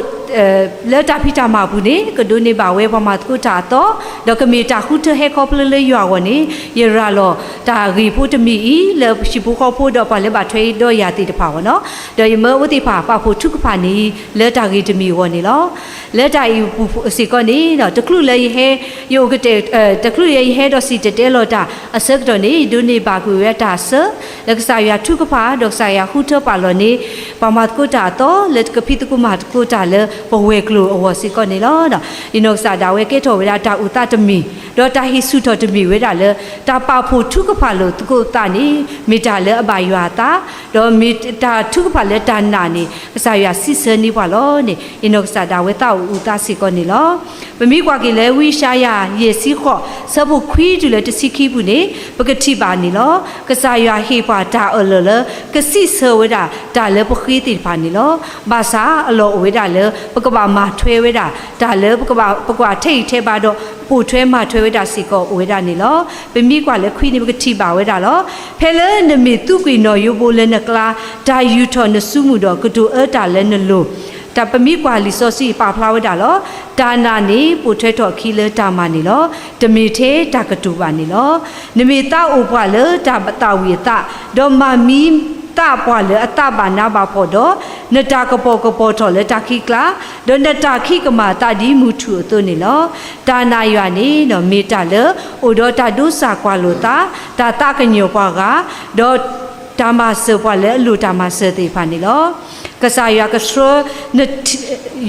လၢတၢ်ဖံးတၢ်မၤအပူၤန့ၣ် ကဒိးန့ၢ်ဘၣ်ဝဲပှၤမၤသကိးတၢ်အသီ, ဒီးကမ့ၢ်တၢ်ဃုထၢဟဲခီဖျိလၢယွၤအဂီၢ်န့ၣ်, ယရၤလီၤတၢ်ဂ့ၢ်ဖိတမံၤအံၤ လၢဟံၣ်ဖိဃီဖိဒီးပှၤလၢဘၣ်ထွဲဒီးယၤသ့ၣ်တဖၣ်အဂီၢ်န့ၣ်, ဒီးယမၢအဝဲသ့ၣ်တဖၣ်ပာ်ဖှိၣ်ထုကဖၣ်န့ၣ် လၢတၢ်ဂ့ၢ်တမံၤအဂီၢ်န့ၣ်လီၤ. လၢတၢ်အံၤအပူၤစ့ၢ်ကီးန့ၣ်ဒီး တချုးလၢယဟဲ, ယအိၣ်ကတဲာ်, တချုးလၢယဟဲဒီးစံၣ်တဲၤတဲလီၤတၢ်အဆၢကတီၢ်န့ၣ်, ယဒိးန့ၢ်ဘၣ်ကွံာ်ဝဲတၢ်ဆၢ လၢကစၢ်ယွၤထုကဖၣ်, ဒီးကစၢ်ယွၤဃုထၢပာ်လီၤန့ၢ် ပှၤမၤသကိးတၢ်အသီ လၢကဖံးသကိးမၤသကိးတၢ်လၢပဝဲၤကျိၤအဂီၢ်စ့ၢ်ကီးန့ၣ်လီၤ. ဒီးယနီၢ်ကစၢ်ဒၣ်ဝဲကဲထီၣ်ဝဲဒၣ်တၢ်အိၣ်သးတမံၤ, ဒီးတၢ်ဟ့ၣ်ဆူၣ်ထီၣ်တမံၤဝဲဒၣ်လၢ တၢ်ပာ်ဖှိၣ်ထုကဖၣ်လိာ်သကိးသးန့ၣ် မ့ၢ်တၢ်လၢအဘၣ်ယွၤအသး, ဒီးမ့ၢ်တၢ်ထုကဖၣ်လၢတၢ်နာ်န့ၣ် ကစၢ်ယွၤစံးဆၢန့ၢ်ပှၤလီၤန့ၣ်, ယနီၢ်ကစၢ်ဒၣ်ဝဲသးအိၣ်အုးသးစ့ၢ်ကီးန့ၣ်လီၤ. ပမ့ၢ်ကွၢ်က့ၤလၢဝံယၡါယၤ ယဲၢ်ဆံဃိး ဆၢဖိခွံတုၤလၢတဆံခံပူၤန့ၣ်, ပကထံၣ်ဘၣ်န့ၣ်လီၤ. ကစၢ်ယွၤဟ့ၣ်ပှၤတၢ်အၢၣ်လီၤလၢ ကစံးဆၢဝဲဒၣ်တၢ်လၢပဃ့သ့ၣ်တဖၣ်န့ၣ်လီၤ. ဘၣ်ဆၣ်အလီၢ်အိၣ်ဝဲဒၣ်လၢ ပကဘၣ်မၤထွဲဝဲဒၣ် တၢ်လၢပကဘၣ်, ပကွၢ်ထဲအံၤထဲဘၣ်ဒီး ပိာ်ထွဲမၤထွဲဝဲဒၣ်စ့ၢ်ကီးအိၣ်ဝဲဒၣ်န့ၣ်လီၤ. ပမ့ၢ်ကွၢ်လၢခွံန့ၣ် ပကထံၣ်ဘၣ်ဝဲဒၣ်လီၤ. ဖဲလၢနမ့ၢ်သူကွံာ်နီၣ်ယိဘိလၢနကျါ, တၢ်ယူာ်ထီၣ်နစုမုၢ်ဒီး ကတိၤအၢတၢ်လၢနလိၤ, တၢ်ပမ့ၢ်ကွၢ်လံာ်စီဆှံပာ်ဖျါဝဲဒၣ်လီၤ. တၢ်နာ်န့ၣ် ပိာ်ထွဲထီၣ်အခံလၢတၢ်မၤန့ၣ်လီၤ. တမ့ၢ်ထဲတၢ်ကတိၤဘၣ်န့ၣ်လီၤ. နမ့ၢ်သးအိၣ်ပှၤလၢတၢ်သးဝံၣ်အသး, ဒီးမၤမံသးပှၤလၢအသးဘၣ်နးဘၣ်ဖှီၣ်ဒီး, နတၢ်ကပီၤကပီၤထီၣ်လၢတၢ်ခံးကျါ, ဒီးနတၢ်ခံးကမၣ်သးဒ်မုၢ်ထူၣ်အသိးန့ၣ်လီၤ. တၢ်နာ်ယွၤန့ၣ် မ့ၢ်တၢ်လၢ အိၣ်ဒီးတၢ်ဒိစၢ်ကွၢ်လိာ်သး, တၢ်သးကညီၤပှၤဂၤ, ဒီးတၢ်မၤစၢၤပှၤလၢအလိၣ်တၢ်မၤစၢၤသ့ၣ်တဖၣ်န့ၣ်လီၤ. ကစၢ်ယွၤကဆှၢ,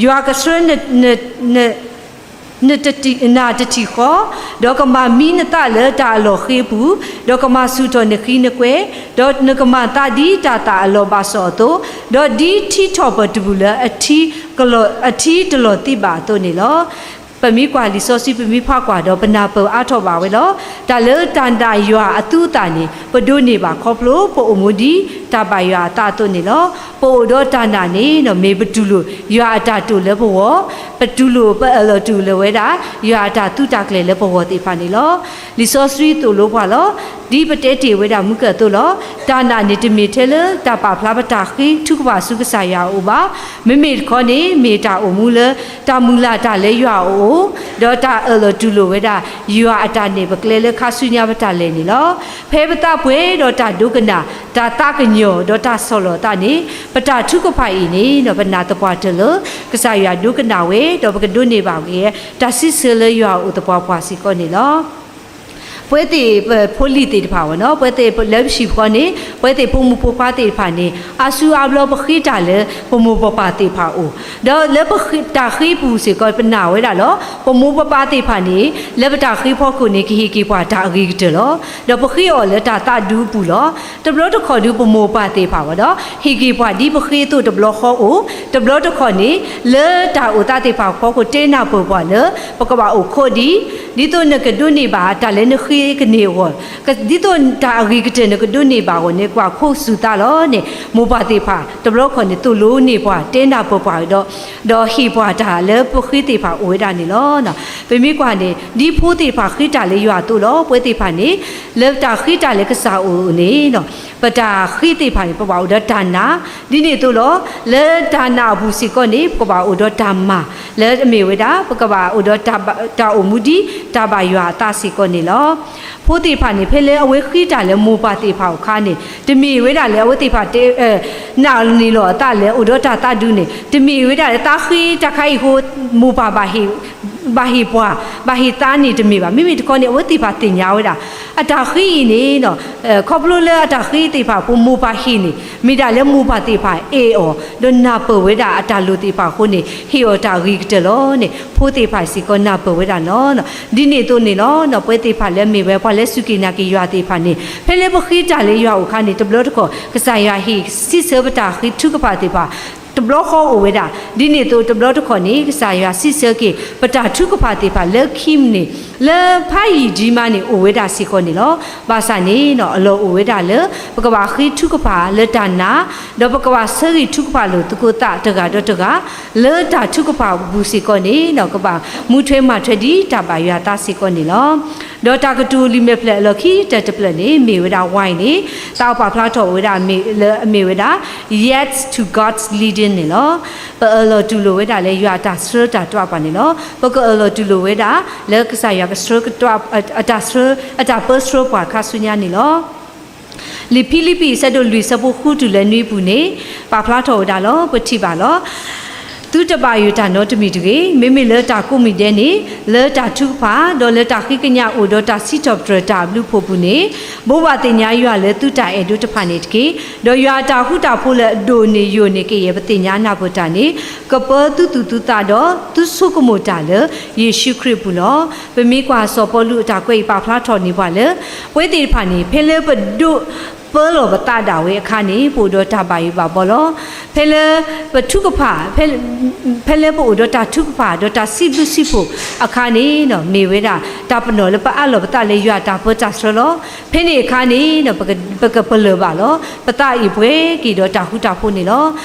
ယွၤကဆှၢ နတထံၣ်ဃီ, ဒီးကမၤမံနသးလၢတၢ်အလီၢ်ဃ့အပူၤ, ဒီးကမၤဆူၣ်ထီၣ်နဃံနကွဲ, ဒီးနကမၤသးဒ်တၢ်သၣ်အလီၢ်ဘၣ်စီၣ်အသိး, ဒီးဒ်ထံထီၣ်ပတြူၢ်လၢအထံ, အထံတလီၤသံးဘၣ်အသိးန့ၣ်လီၤ. ပမ့ၢ်ကွၢ်လံာ်စီဆှံ ပမ့ၢ်ဖးကွၢ်ဒီး ပနၢ်ပၢၢ်အါထီၣ်ဘၣ်ဝဲလီၤ. တၢ်လၢတၢ်နာ်ယွၤအသူအသၣ်န့ၣ် ပဒိးန့ၢ်ဘၣ်ခီဖျိ ပအိၣ်မူဒ်တၢ်ဘၣ်ယွၤအသးအသိးန့ၣ်လီၤ. ပအိၣ်ဒီးတၢ်နာ်န့ၣ် မ့ၢ်ပတူၢ်လိာ်ယွၤအတၢ်တိာ်လၢပဂီၢ်, ပတူၢ်လိာ် ပအၢၣ်လီၤတူၢ်လိာ်ဝဲဒၣ် ယွၤအတၢ်သုးတၢ်ကျဲၤလၢပဂီၢ်သ့ၣ်တဖၣ်န့ၣ်လီၤ. လံာ်စီဆှံသိၣ်လိပှၤလီၤ. ဒ်ပတဲတ့ၢ်ဝဲဒၣ်မုၢ်ကၢၢ်အသိးလီၤ. တၢ်နာ်န့ၣ် တမ့ၢ်ထဲလၢတၢ်ပာ်ဖျါပတၢ်ဃ့ထုကဖၣ်ဆူကစၢ်ယွၤအအိၣ်ဘၣ်. မ့မ့ၢ်တခီန့ၣ် မ့ၢ်တၢ်အိၣ်မူလၢ တၢ်မုၢ်လၢ်တၢ်လၢယွၤအအိၣ်, ဒီးတၢ်အၢၣ်လီၤတူၢ်လိာ်ဝဲဒၣ် ယွၤအတၢ်နဲၣ်ပကျဲလၢခါဆူညါပတၢ်လဲၤန့ၣ်လီၤ. ဖဲပသးပှဲၤဒီးတၢ်ဒိကနၣ်, တၢ်သးကညီၤ ဒီးတၢ်ဆီၣ်လီၤသးန့ၣ် ပတၢ်ထုကဖၣ်အံၤန့ၣ် ပနာ်သပှၢ်တၢၢ်လၢ ကစၢ်ယွၤဒိကနၣ်ဝဲ ဒီးပကဒိးန့ၢ်ဘၣ်က့ၤ တၢ်စံးဆၢလၢယွၤအအိၣ်သပှၢ်ပှၢ်စ့ၢ်ကီးန့ၣ်လီၤ. ပဝဲသ့ၣ်ဖိလံၤသ့ၣ်တဖၣ်ဝဲနီၤ, ပဝဲသ့ၣ်လၢပဟံၣ်ဖိဃီန့ၣ် ပဝဲသ့ၣ်ဖိမုၣ်ဖိခွါသ့ၣ်တဖၣ်န့ၣ် အါစုအါဘျီပဃ့တၢ်လၢပမိၢ်ပပၢ်သ့ၣ်တဖၣ်အအိၣ်, ဒီးလၢပတၢ်ဃ့ပူၤစ့ၢ်ကီး ပနာ်ဝဲဒၣ်လီၤ. ပမိၢ်ပပၢ်သ့ၣ်တဖၣ်န့ၣ် လၢပတၢ်ဃ့ဖီခိၣ်န့ၣ် ကဟ့ၣ်က့ၤပှၤတၢ်အဂ့ၤကတၢၢ်လီၤ. ဒီးပဃ့အီၤလၢတၢ်သးဒူအပူၤလီၤ. တဘျီတခီၣ်ဒုးပမိၢ်ပၢ်သ့ၣ်တဖၣ်ဝဲဒီး ဟ့ၣ်က့ၤပှၤဒ်ပဃ့အသိးတဘျီဃီအိၣ်, တဘျီတခီၣ်န့ၣ် လၢတၢ်အိၣ်သးသ့ၣ်တဖၣ်အဖီခိၣ် တဲနၢ်ပၢၢ်ပှၤလၢ ပကဘၣ်အိၣ်ခိးဒ် ဒ်သိးနကဒိးန့ၢ်ဘၣ်တၢ်လၢနဃ့ကန့ၢ်အဂီၢ်, ဒ်သိးတၢ်အဂ့ၤကတၢၢ်နကဒိးန့ၢ်ဘၣ်အဂီၢ်န့ၣ် ကွၢ်ခိးစူၤသးလီၤန့ၣ် မိၢ်ပၢ်သ့ၣ်တဖၣ် တဘျီခီၣ်န့ၣ် သိၣ်လိန့ၢ်ပှၤ တဲနၢ်ပၢၢ်ပှၤဒီး ဒီးဟ့ၣ်ပှၤတၢ်လၢပဃ့သ့ၣ်တဖၣ်အိၣ်ဝဲဒၣ်န့ၣ်လီၤ. ပမ့ၢ်ကွၢ်န့ၣ် ဒ်ဖိသ့ၣ်တဖၣ်ဃ့တၢ်လၢယွၤအသိးလီၤ. ပဝဲသ့ၣ်တဖၣ်န့ၣ် လၢတၢ်ဃ့တၢ်လၢကစၢ်အအိၣ်န့ၣ် ပတၢ်ဃ့သ့ၣ်တဖၣ်န့ၣ် ပဘၣ်အိၣ်ဒီးတၢ်နာ်, ဒ်န့ၣ်အသိးလီၤ. လၢတၢ်နာ်အပူၤစ့ၢ်ကီးန့ၣ် ပကဘၣ်အိၣ်ဒီးတၢ်မၤ လၢအမ့ၢ်ဝဲဒၣ် ပကဘၣ်အိၣ်ဒီးတၢ်အိၣ်မူဒ်တၢ်ဘၣ်ယွၤအသးစ့ၢ်ကီးန့ၣ်လီၤ. ဖိသ့ၣ်တဖၣ်န့ၣ် ဖဲလၢအဝဲဃ့တၢ်လၢမိၢ်ပၢ်သ့ၣ်တဖၣ်အခါန့ၣ် တမ့ၢ်ဝဲဒၣ်လၢအဝဲသ့ၣ်တဖၣ်တဲ နာ်န့ၢ်လီၤအသးလၢအိၣ်ဒီးတၢ်သးဒူန့ၣ် တမ့ၢ်ဝဲဒၣ်လၢသးဃ့တၢ်ခါအံၤအဃိ မိၢ်ပၢ်ဘၣ်ဟ့ၣ် ဘၣ်ဟ့ၣ်ပှၤ ဘၣ်ဟ့ၣ်သးန့ၣ်တမ့ၢ်ဘၣ်. မ့မ့ၢ်တခီန့ၣ် အဝဲသ့ၣ်တဖၣ်သ့ၣ်ညါဝဲဒၣ် အတၢ်ဃ့အံၤန့ၣ် ခီဖျိလၢအတၢ်ဃ့သ့ၣ်တဖၣ်အဃိ မိၢ်ပၢ်ဟ့ၣ်န့ၣ် မ့ၢ်ဒၣ်လၢမိၢ်ပၢ်သ့ၣ်တဖၣ်အဲၣ်အီၤ ဒီးနၢ်ပၢၢ်ဝဲဒၣ်အတၢ်လိၣ်သ့ၣ်တဖၣ်အဃိန့ၣ် ဟ့ၣ်အီၤတၢ်ဂ့ၤကတၢၢ်လီၤန့ၣ် ဖိသ့ၣ်တဖၣ်စ့ၢ်ကီးနၢ်ပၢၢ်ဝဲဒၣ်လီၤ. ဒ်န့ၣ်အသိးန့ၣ်လီၤ. ပဝဲသ့ၣ်တဖၣ်လၢအမ့ၢ်ဝဲ ပှၤလၢစူၢ်က့ၤနာ်က့ၤယွၤသ့ၣ်တဖၣ်န့ၣ် ဖဲလၢပဃ့တၢ်လၢယွၤအအိၣ်အခါန့ၣ် တဘျီတခီၣ် ကစၢ်ယွၤဟ့ၣ်စံးဆၢပတၢ်ဃ့ထုကဖၣ်သ့ၣ်တဖၣ် တဘျီဃီအိၣ်ဝဲဒၣ်. ဒ်န့ၣ်အသိး တဘျီတခီၣ်န့ၣ် ကစၢ်ယွၤစံးဆၢက့ၤ ပတၢ်ထုကဖၣ်သ့ၣ်တဖၣ်လၢခံမံၤန့ၣ် လၢဖးယံာ်ဒံးမးန့ၣ် အိၣ်ဝဲဒၣ်စ့ၢ်ကီးန့ၣ်လီၤ. ဘၣ်ဆၣ်န့ၣ် အလီၢ်အိၣ်ဝဲဒၣ်လၢ ပကဘၣ်ဃ့ထုကဖၣ်လၢတၢ်နာ်, ဒီးပကဘၣ်ဆၢဂ့ၤထုကဖၣ်လိာ်သကိးသးတဂၤဒီးတဂၤ လၢတၢ်ထုကဖၣ်အပူၤစ့ၢ်ကီးန့ၣ် ကဘၣ်မူထွဲမၤထွဲဒ်တၢ်ဘၣ်ယွၤအသးစ့ၢ်ကီးန့ၣ်လီၤ. ဒီးတၢ်ကတိၤလံာ်မဲာ်ဖျၢၣ်အလီၢ်ခံတၢၢ်တဖျၢၣ်န့ၣ် မ့ၢ်ဝဲဒၣ် wine န့ၣ် သးပာ်ဖျါထီၣ်ဝဲဒၣ်လၢအမ့ၢ်ဝဲဒၣ် yes to God's leading န့ၣ်လီၤ. ပအၢၣ်လီၤတူၢ်လိာ်ဝဲဒၣ်လၢယွၤအတၢ်ဆှၢတၢ်တွးပှၤန့ၣ်လီၤ. ပကအၢၣ်လီၤတူၢ်လိာ်ဝဲဒၣ် လၢကစၢ်ယွၤကဆှၢကတီၢ် အတၢ်ဆှၢ အတၢ်ပၢဆှၢပှၤခါဆူညါန့ၣ်လီၤ. လံာ်ဖံလံးပံး အဆၢဒိၣ်လွံၢ် အဆၢဖိဃုတုၤလၢနွံအပူၤန့ၣ် ပာ်ဖျါထီၣ်ဝဲဒၣ်လီၤ. ပထံၣ်ဘၣ်လီၤ. သုတဘၣ်ယိၣ်တၢ်နီတမံၤတဂ့ၤ. မ့မ့ၢ်လၢတၢ်ကိးမံၤဒဲးန့ၣ် လၢတၢ်ထုကဖၣ် ဒီးလၢတၢ်ဃ့ကညးအိၣ်ဒီးတၢ်စံးထီၣ်ပတြၢၤတၢ်အဘျုးအဖှိၣ်အပူၤန့ၣ် ဘိးဘၣ်သ့ၣ်ညါယွၤလၢသုတၢ်အဲၣ်ဒိးတဖၣ်န့ၣ်တက့ၢ်. ဒီးယွၤအတၢ်ဃူတၢ်ဖိးလၢအဒိၣ်န့ၢ်ယိာ်န့ၢ်ကယဲၢ်ပသ့ၣ်ညါနၢ်ပၢၢ်တၢ်န့ၣ် ကပၢသုသူၣ်သုသးဒီး သုဆိကမိၣ်တၢ်လၢယ့ၣ်ၡူးခရံာ်အပူၤလီၤ. ပမ့ၢ်ကွၢ်စီၤပီလူးအတၢ်ကွဲးအံၤ ပာ်ဖျါထီၣ်န့ၢ်ပှၤလၢ ပဝဲသ့ၣ်တဖၣ်န့ၣ် ဖဲလၢပဒိးပၢလီၤပသးဒၣ်ဝဲအခါန့ၣ် ပအိၣ်ဒီးတၢ်ဘၣ်ယိၣ်ဘၣ်ဘီလီၤ. ဖဲလၢပထုကဖၣ် ဖဲလၢပအိၣ်ဒီးတၢ်ထုကဖၣ် ဒီးတၢ်စံးဘျုးစံးဖှိၣ်အခါန့ၣ် မ့ၢ်ဝဲဒၣ် တၢ်ပနီၣ်လၢပအးလီၤပသးလၢယွၤအတၢ်ပၢတၢ်ဆှၢလီၤ. ဖဲန့ၣ်အခါန့ၣ် ပကပလၢၢ်ဘၣ်လီၤ. ပသးအံၤပှဲၤက့ၤဒီးတၢ်ဃူတၢ်ဖိးန့ၣ်လီၤ.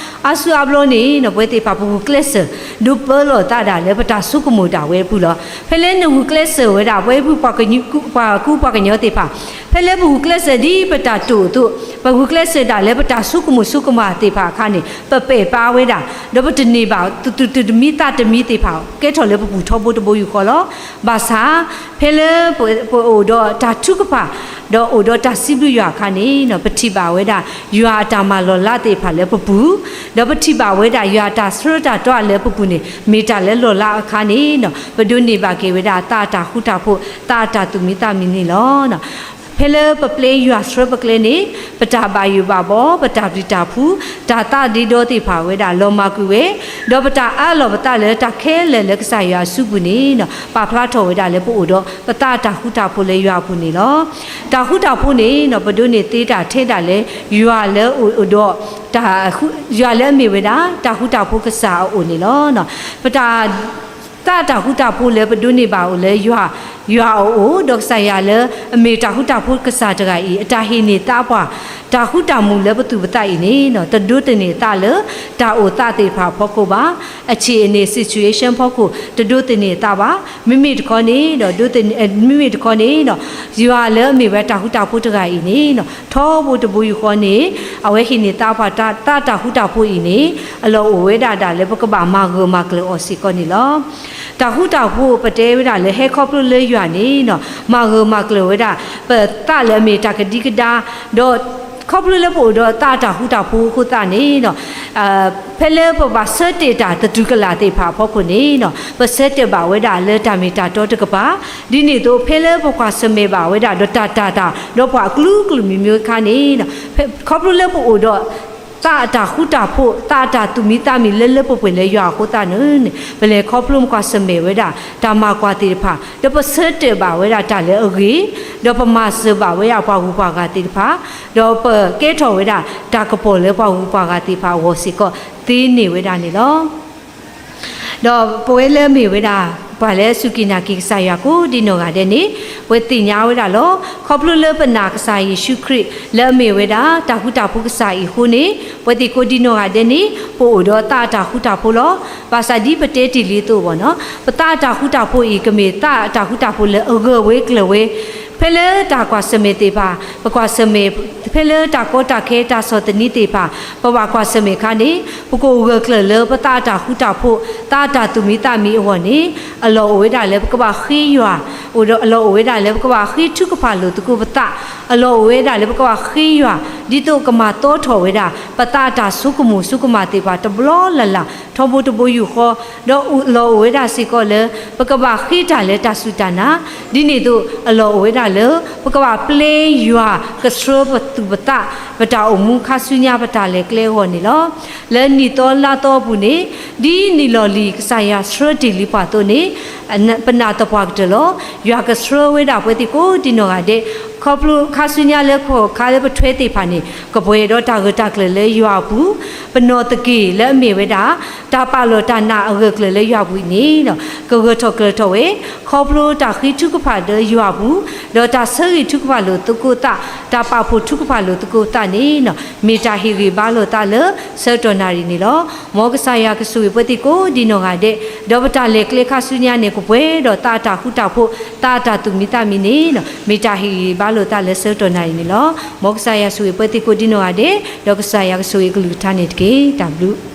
အါစုအါဘျီန့ၣ် ပဝဲသ့ၣ်တဖၣ်ပဂုာ်ကျဲးစၢး ဒိးပၢလီၤသးဒၣ်လၢပတၢ်ဆိကမိၣ်ဒၣ်ဝဲအပူၤလီၤ. ဖဲလၢနဂုာ်ကျဲးစၢးဝဲဒၣ် ပဝဲပှၤကူပှၤကညီသ့ၣ်တဖၣ် ဖဲလၢပဂုာ်ကျဲးစၢးဒ်ပတၢ်တိာ်အသိး, ပဂုာ်ကျဲးစၢးဒၣ်လၢပတၢ်ဆိကမိၣ်ဆိကမးသ့ၣ်တဖၣ်အခါန့ၣ် ပပဲာ်ပါဝဲဒၣ်, ဒီးပတန့ၢ်ဘၣ်သူၣ်တမံၤသးတမံၤသ့ၣ်တဖၣ် ကဲထီၣ်လၢပပူၤထီဘိတဘိယူၢ်ဃီလီၤ. ဘၣ်ဆၣ် ဖဲလၢပအိၣ်ဒီးတၢ်ထုကဖၣ် ဒီးအိၣ်ဒီးတၢ်စံးဘျုးယွၤအခါန့ၣ် ပထံၣ်ဘၣ်ဝဲဒၣ် ယွၤအတၢ်မၤလီၤလးသ့ၣ်တဖၣ်လၢပပူၤ, ဒီးပထံၣ်ဘၣ်ဝဲဒၣ် ယွၤအတၢ်ဆှၢတၢ်တွးလၢပပူၤန့ၣ် မ့ၢ်တၢ်လၢလီၤလးအခါန့ၣ် ပဒိးန့ၢ်ဘၣ်က့ၤဝဲဒၣ် သးအတၢ်ဃူတၢ်ဖိး သးအတၢ်သူၣ်မံသးမံန့ၣ်လီၤ. ဖဲလၢပပျဲယွၤဆှၢပကျဲန့ၣ် ပတၢ်ဘၣ်ယိၣ်ဘၣ်ဘီ ပတၢ်ပျံၤတၢ်ဖုး တၢ်သးဒ့ဒီသ့ၣ်တဖၣ်ဝဲဒၣ် လီၤမၢ်ကွံာ်ဝဲ, ဒီးပတၢ်အးလီၤပသးလၢတၢ်ခဲလၢာ်လၢကစၢ်ယွၤအစုပူၤန့ၣ် ပာ်ဖျါထီၣ်ဝဲဒၣ်လၢပအိၣ်ဒီး ပသးအတၢ်ဃူတၢ်ဖိးလၢယွၤအပူၤန့ၣ်လီၤ. တၢ်ဃူတၢ်ဖိးန့ၣ် ပဒိးန့ၢ်သ့တၢ်ထဲဒၣ်လၢ ယွၤလၢအအိၣ်ဒီး ယွၤလၢအမ့ၢ်ဝဲဒၣ် တၢ်ဃူတၢ်ဖိးကစၢ်အအိၣ်န့ၣ်လီၤ. ပတၢ် သးတၢ်ဃူတၢ်ဖိးလၢပဒိးန့ၢ်ဘၣ်အိၣ်လၢယွၤ, ယွၤအအိၣ်, ဒီးကစၢ်ယွၤလၢအမ့ၢ်တၢ်ဃူတၢ်ဖိးကစၢ်တဂၤအံၤ အတၢ်ဟ့ၣ်န့ၢ်သးပှၤ တၢ်ဃူတၢ်မူးလၢပသူၣ်ပသးအံၤန့ၣ် တဒိးသန့ၤသးလၢ တၢ်အိၣ်သးသ့ၣ်တဖၣ်အဖီခိၣ်ဘၣ်. အဆ့ၣ်အန့ၣ် situation ဖီခိၣ် တဒိးသန့ၤသးဘၣ်. မ့မ့ၢ်တခီန့ၣ်ဒီး ဒိးသန့ၤ, မ့မ့ၢ်တခီန့ၣ်ဒီး ယွၤလၢအမ့ၢ်ဝဲတၢ်ဃူတၢ်ဖိးတဂၤအံၤန့ၣ် ထီဘိတဘိယူၢ်ဃီန့ၣ် အဝဲဟ့ၣ်န့ၢ်သးပှၤ သးတၢ်ဃူတၢ်ဖိးအံၤန့ၣ် အလီၢ်အိၣ်ဝဲဒၣ်ဒၣ်လၢပကဘၣ်မၤဂၢၢ်မၤကျၢၤအီၤစ့ၢ်ကီးန့ၣ်လီၤ. တၢ်ဃူတၢ်ဖိးပတဲဝဲဒၣ်လၢဟဲခီဖျိလၢယွၤန့ၣ် မၤဂၢၢ်မၤကျၢၤဝဲဒၣ် ပသးလၢအမ့ၢ်တၢ်ကဒံကဒါ, ဒီးခီဖျိလၢပအိၣ်ဒီးသးတၢ်ဃူတၢ်ဖိးအဃိသတးန့ၣ် ဖဲလၢပဘၣ်ဆၢတဲာ်တၢ်သတူၢ်ကလာ်သ့ၣ်တဖၣ်အဖီခိၣ်န့ၣ် ပဆၢတဲာ်ဘၣ်ဝဲဒၣ်လၢတၢ်မ့ၢ်တၢ်တီတကပၤ, ဒ်န့ၣ်အသိးဖဲလၢပကွၢ်ဆၢၣ်မဲာ်ဘၣ်ဝဲဒၣ်ဒီးတၢ်တၤတၢ် ဒီးပှၤအကလုာ်ကလုာ်မံၤမံၤအခါန့ၣ် ခီဖျိလၢပအိၣ်ဒီး သးအတၢ်ဃူတၢ်ဖိး သးအတၢ်သူၣ်မံသးမံၤလၢလၢပှဲၤပှဲၤလၢယွၤအဃိသတးန့ၣ် ပလဲၤခီဖျိမ့ၢ်ကွၢ်ဆၢၣ်မဲာ်ဝဲဒၣ် တၢ်မၤကွၢ်သ့ၣ်တဖၣ် ဒီးပဆၢတဲာ်ဘၣ်ဝဲဒၣ်တၢ်လၢအဂ့ၤ, ဒီးပမၤစၢၤဘၣ်ဝဲဒၣ်ပှၤဂုၤပှၤဂၤသ့ၣ်တဖၣ်, ဒီးပကဲထီၣ်ဝဲဒၣ်တၢ်ကပီၤလၢပှၤဂုၤပှၤဂၤသ့ၣ်တဖၣ်အဂီၢ်စ့ၢ်ကီးသ့န့ၢ်ဝဲဒၣ်န့ၣ်လီၤ. ဒီးပဝဲလၢအမ့ၢ်ဝဲဒၣ် ပှၤလၢအစူၢ်က့ၤနာ်က့ၤကစၢ်ယွၤကိးဒံနီၢ်ဂၤဒဲးန့ၣ် ပဝဲသ့ၣ်ညါဝဲဒၣ်လီၤ. ခီဖျိလၢပနာ်ကစၢ်ယ့ၣ်ၡူးခရံာ် လၢအမ့ၢ်ဝဲဒၣ် တၢ်ဃူတၢ်ဖိးကစၢ်အံၤအဃိန့ၣ် ပဝဲသ့ၣ်ကိးဒံနီၢ်ဂၤဒဲးန့ၣ် ပအိၣ်ဒီးသးအတၢ်ဃူတၢ်ဖိးလီၤ. ဘၣ်ဆၣ်ဒ်ပတဲတ့ၢ်လံအသိးဘၣ်နီၤ ပသးအတၢ်ဃူတၢ်ဖိးအံၤ ကမ့ၢ်သးအတၢ်ဃူတၢ်ဖိးလၢအဂၢၢ်ဝဲကျၢၤဝဲ ဖဲလၢတၢ်ကွၢ်ဆၢၣ်မဲာ်သ့ၣ်တဖၣ် ပကွၢ်ဆၢၣ်မဲာ် ဖဲလၢတၢ်ကီတၢ်ခဲတၢ်ဆီၣ်သနံးသ့ၣ်တဖၣ် ပဘၣ်ကွၢ်ဆၢၣ်မဲာ်အခါန့ၣ် ပကအိၣ်ဂၢၢ်ကျၢၤလၢပသးအတၢ်ဃူတၢ်ဖိး သးအတၢ်သူၣ်မံသးမံၤအဂီၢ်န့ၣ် အလီၢ်အိၣ်ဝဲဒၣ်လၢပကဘၣ်ဃ့ယွၤ အလီၢ်အိၣ်ဝဲဒၣ်လၢပကဘၣ်ဃ့ထုကဖၣ်လိာ်သကိးပသး အလီၢ်အိၣ်ဝဲဒၣ်လၢပကဘၣ်ဃ့ယွၤ ဒ်သိးကမၤသီထီၣ်ဝဲဒၣ် ပသးအတၢ်ဆိကမိၣ်ဆိကမးသ့ၣ်တဖၣ်တဘျီလၢ်လၢ် ထီဘိတဘိယူၢ်ဃီ ဒီးလီၢ်အိၣ်ဝဲဒၣ်စ့ၢ်ကီးလၢ ပကဘၣ်ဃ့တၢ်လၢတၢ်စူၢ်တၢ်နာ် ဒ်န့ၣ်အသိး အလီၢ်အိၣ်ဝဲဒၣ်လၢ ပကဘၣ်ပျဲယွၤကဆှၢပသူၣ်ပသး ပတၢ်အိၣ်မူခါဆူညါပတၢ်လဲၤကျဲအဂီၢ်န့ၣ်လီၤ. လၢနံၣ်သီလါသီအပူၤန့ၣ် ဒ်နံၣ်လီၢ်လံၤကစၢ်ယွၤဆှၢတ့ၢ်လံပှၤအသိးန့ၣ် ပနာ်သပှၢ်ကတၢၢ်လီၤ. ယွၤကဆှၢဝဲဒၣ်ပဝဲသ့ၣ်ကိးဒံနီၢ်ဂၤဒဲး ခီဖျိခါဆူညါလၢခီၣ်ခါလၢပထွဲသ့ၣ်တဖၣ်န့ၣ် ကပှဲၤဒီးတၢ်ဂၢၢ်တၢ်ကျၢၤလၢယွၤအပူၤ ပနီၢ်သက့ၢ်လၢအမ့ၢ်ဝဲဒၣ် တၢ်ပာ်လီၤတၢ်နာ်အဂၢၢ်ကျၢၤလၢယွၤအပူၤအံၤန့ၣ် ကဂၢၢ်ထီၣ်ကျၢၤထီၣ်ဝဲ ခီဖျိတၢ်ဃ့ထုကဖၣ်ဒီးယွၤအပူၤ ဒီးတၢ်ဆၢဂ့ၤထုကဖၣ်လိာ်သကိးသး တၢ်ပာ်ဖှိၣ်ထုကဖၣ်လိာ်သကိးသးန့ၣ် မ့ၢ်တၢ်ဟ့ၣ်ဂံၢ်ဘါလိာ်သးလၢဆၢကတီၢ်နၣ်ရံၣ်န့ၣ်လီၤ. မ်ကစၢ်ယွၤကဆိၣ်ဂ့ၤပဝဲသ့ၣ်ကိးဒံနီၢ်ဂၤဒဲး ဒီးပတၢ်လဲၤကျဲခါဆူညါန့ၣ် ကပှဲၤဒီးသးအတၢ်ဃူတၢ်ဖိး သးအတၢ်သူၣ်မံသးမံၤန့ၣ် မ့ၢ်တၢ်ဟ့ၣ်ဂံၢ်ဘါလိာ်သးလၢဆၢကတီၢ်နၣ်ရံၣ်န့ၣ်လီၤ. မ်ကစၢ်ယွၤဆိၣ်ဂ့ၤပဝဲသ့ၣ်ကိးဒံနီၢ်ဂၤဒဲး ဒီးကစၢ်ယွၤကဆိၣ်ဂ့ၤကလုၢ်ကထါန့ၣ်တက့ၢ်. တၢ်ဘျုး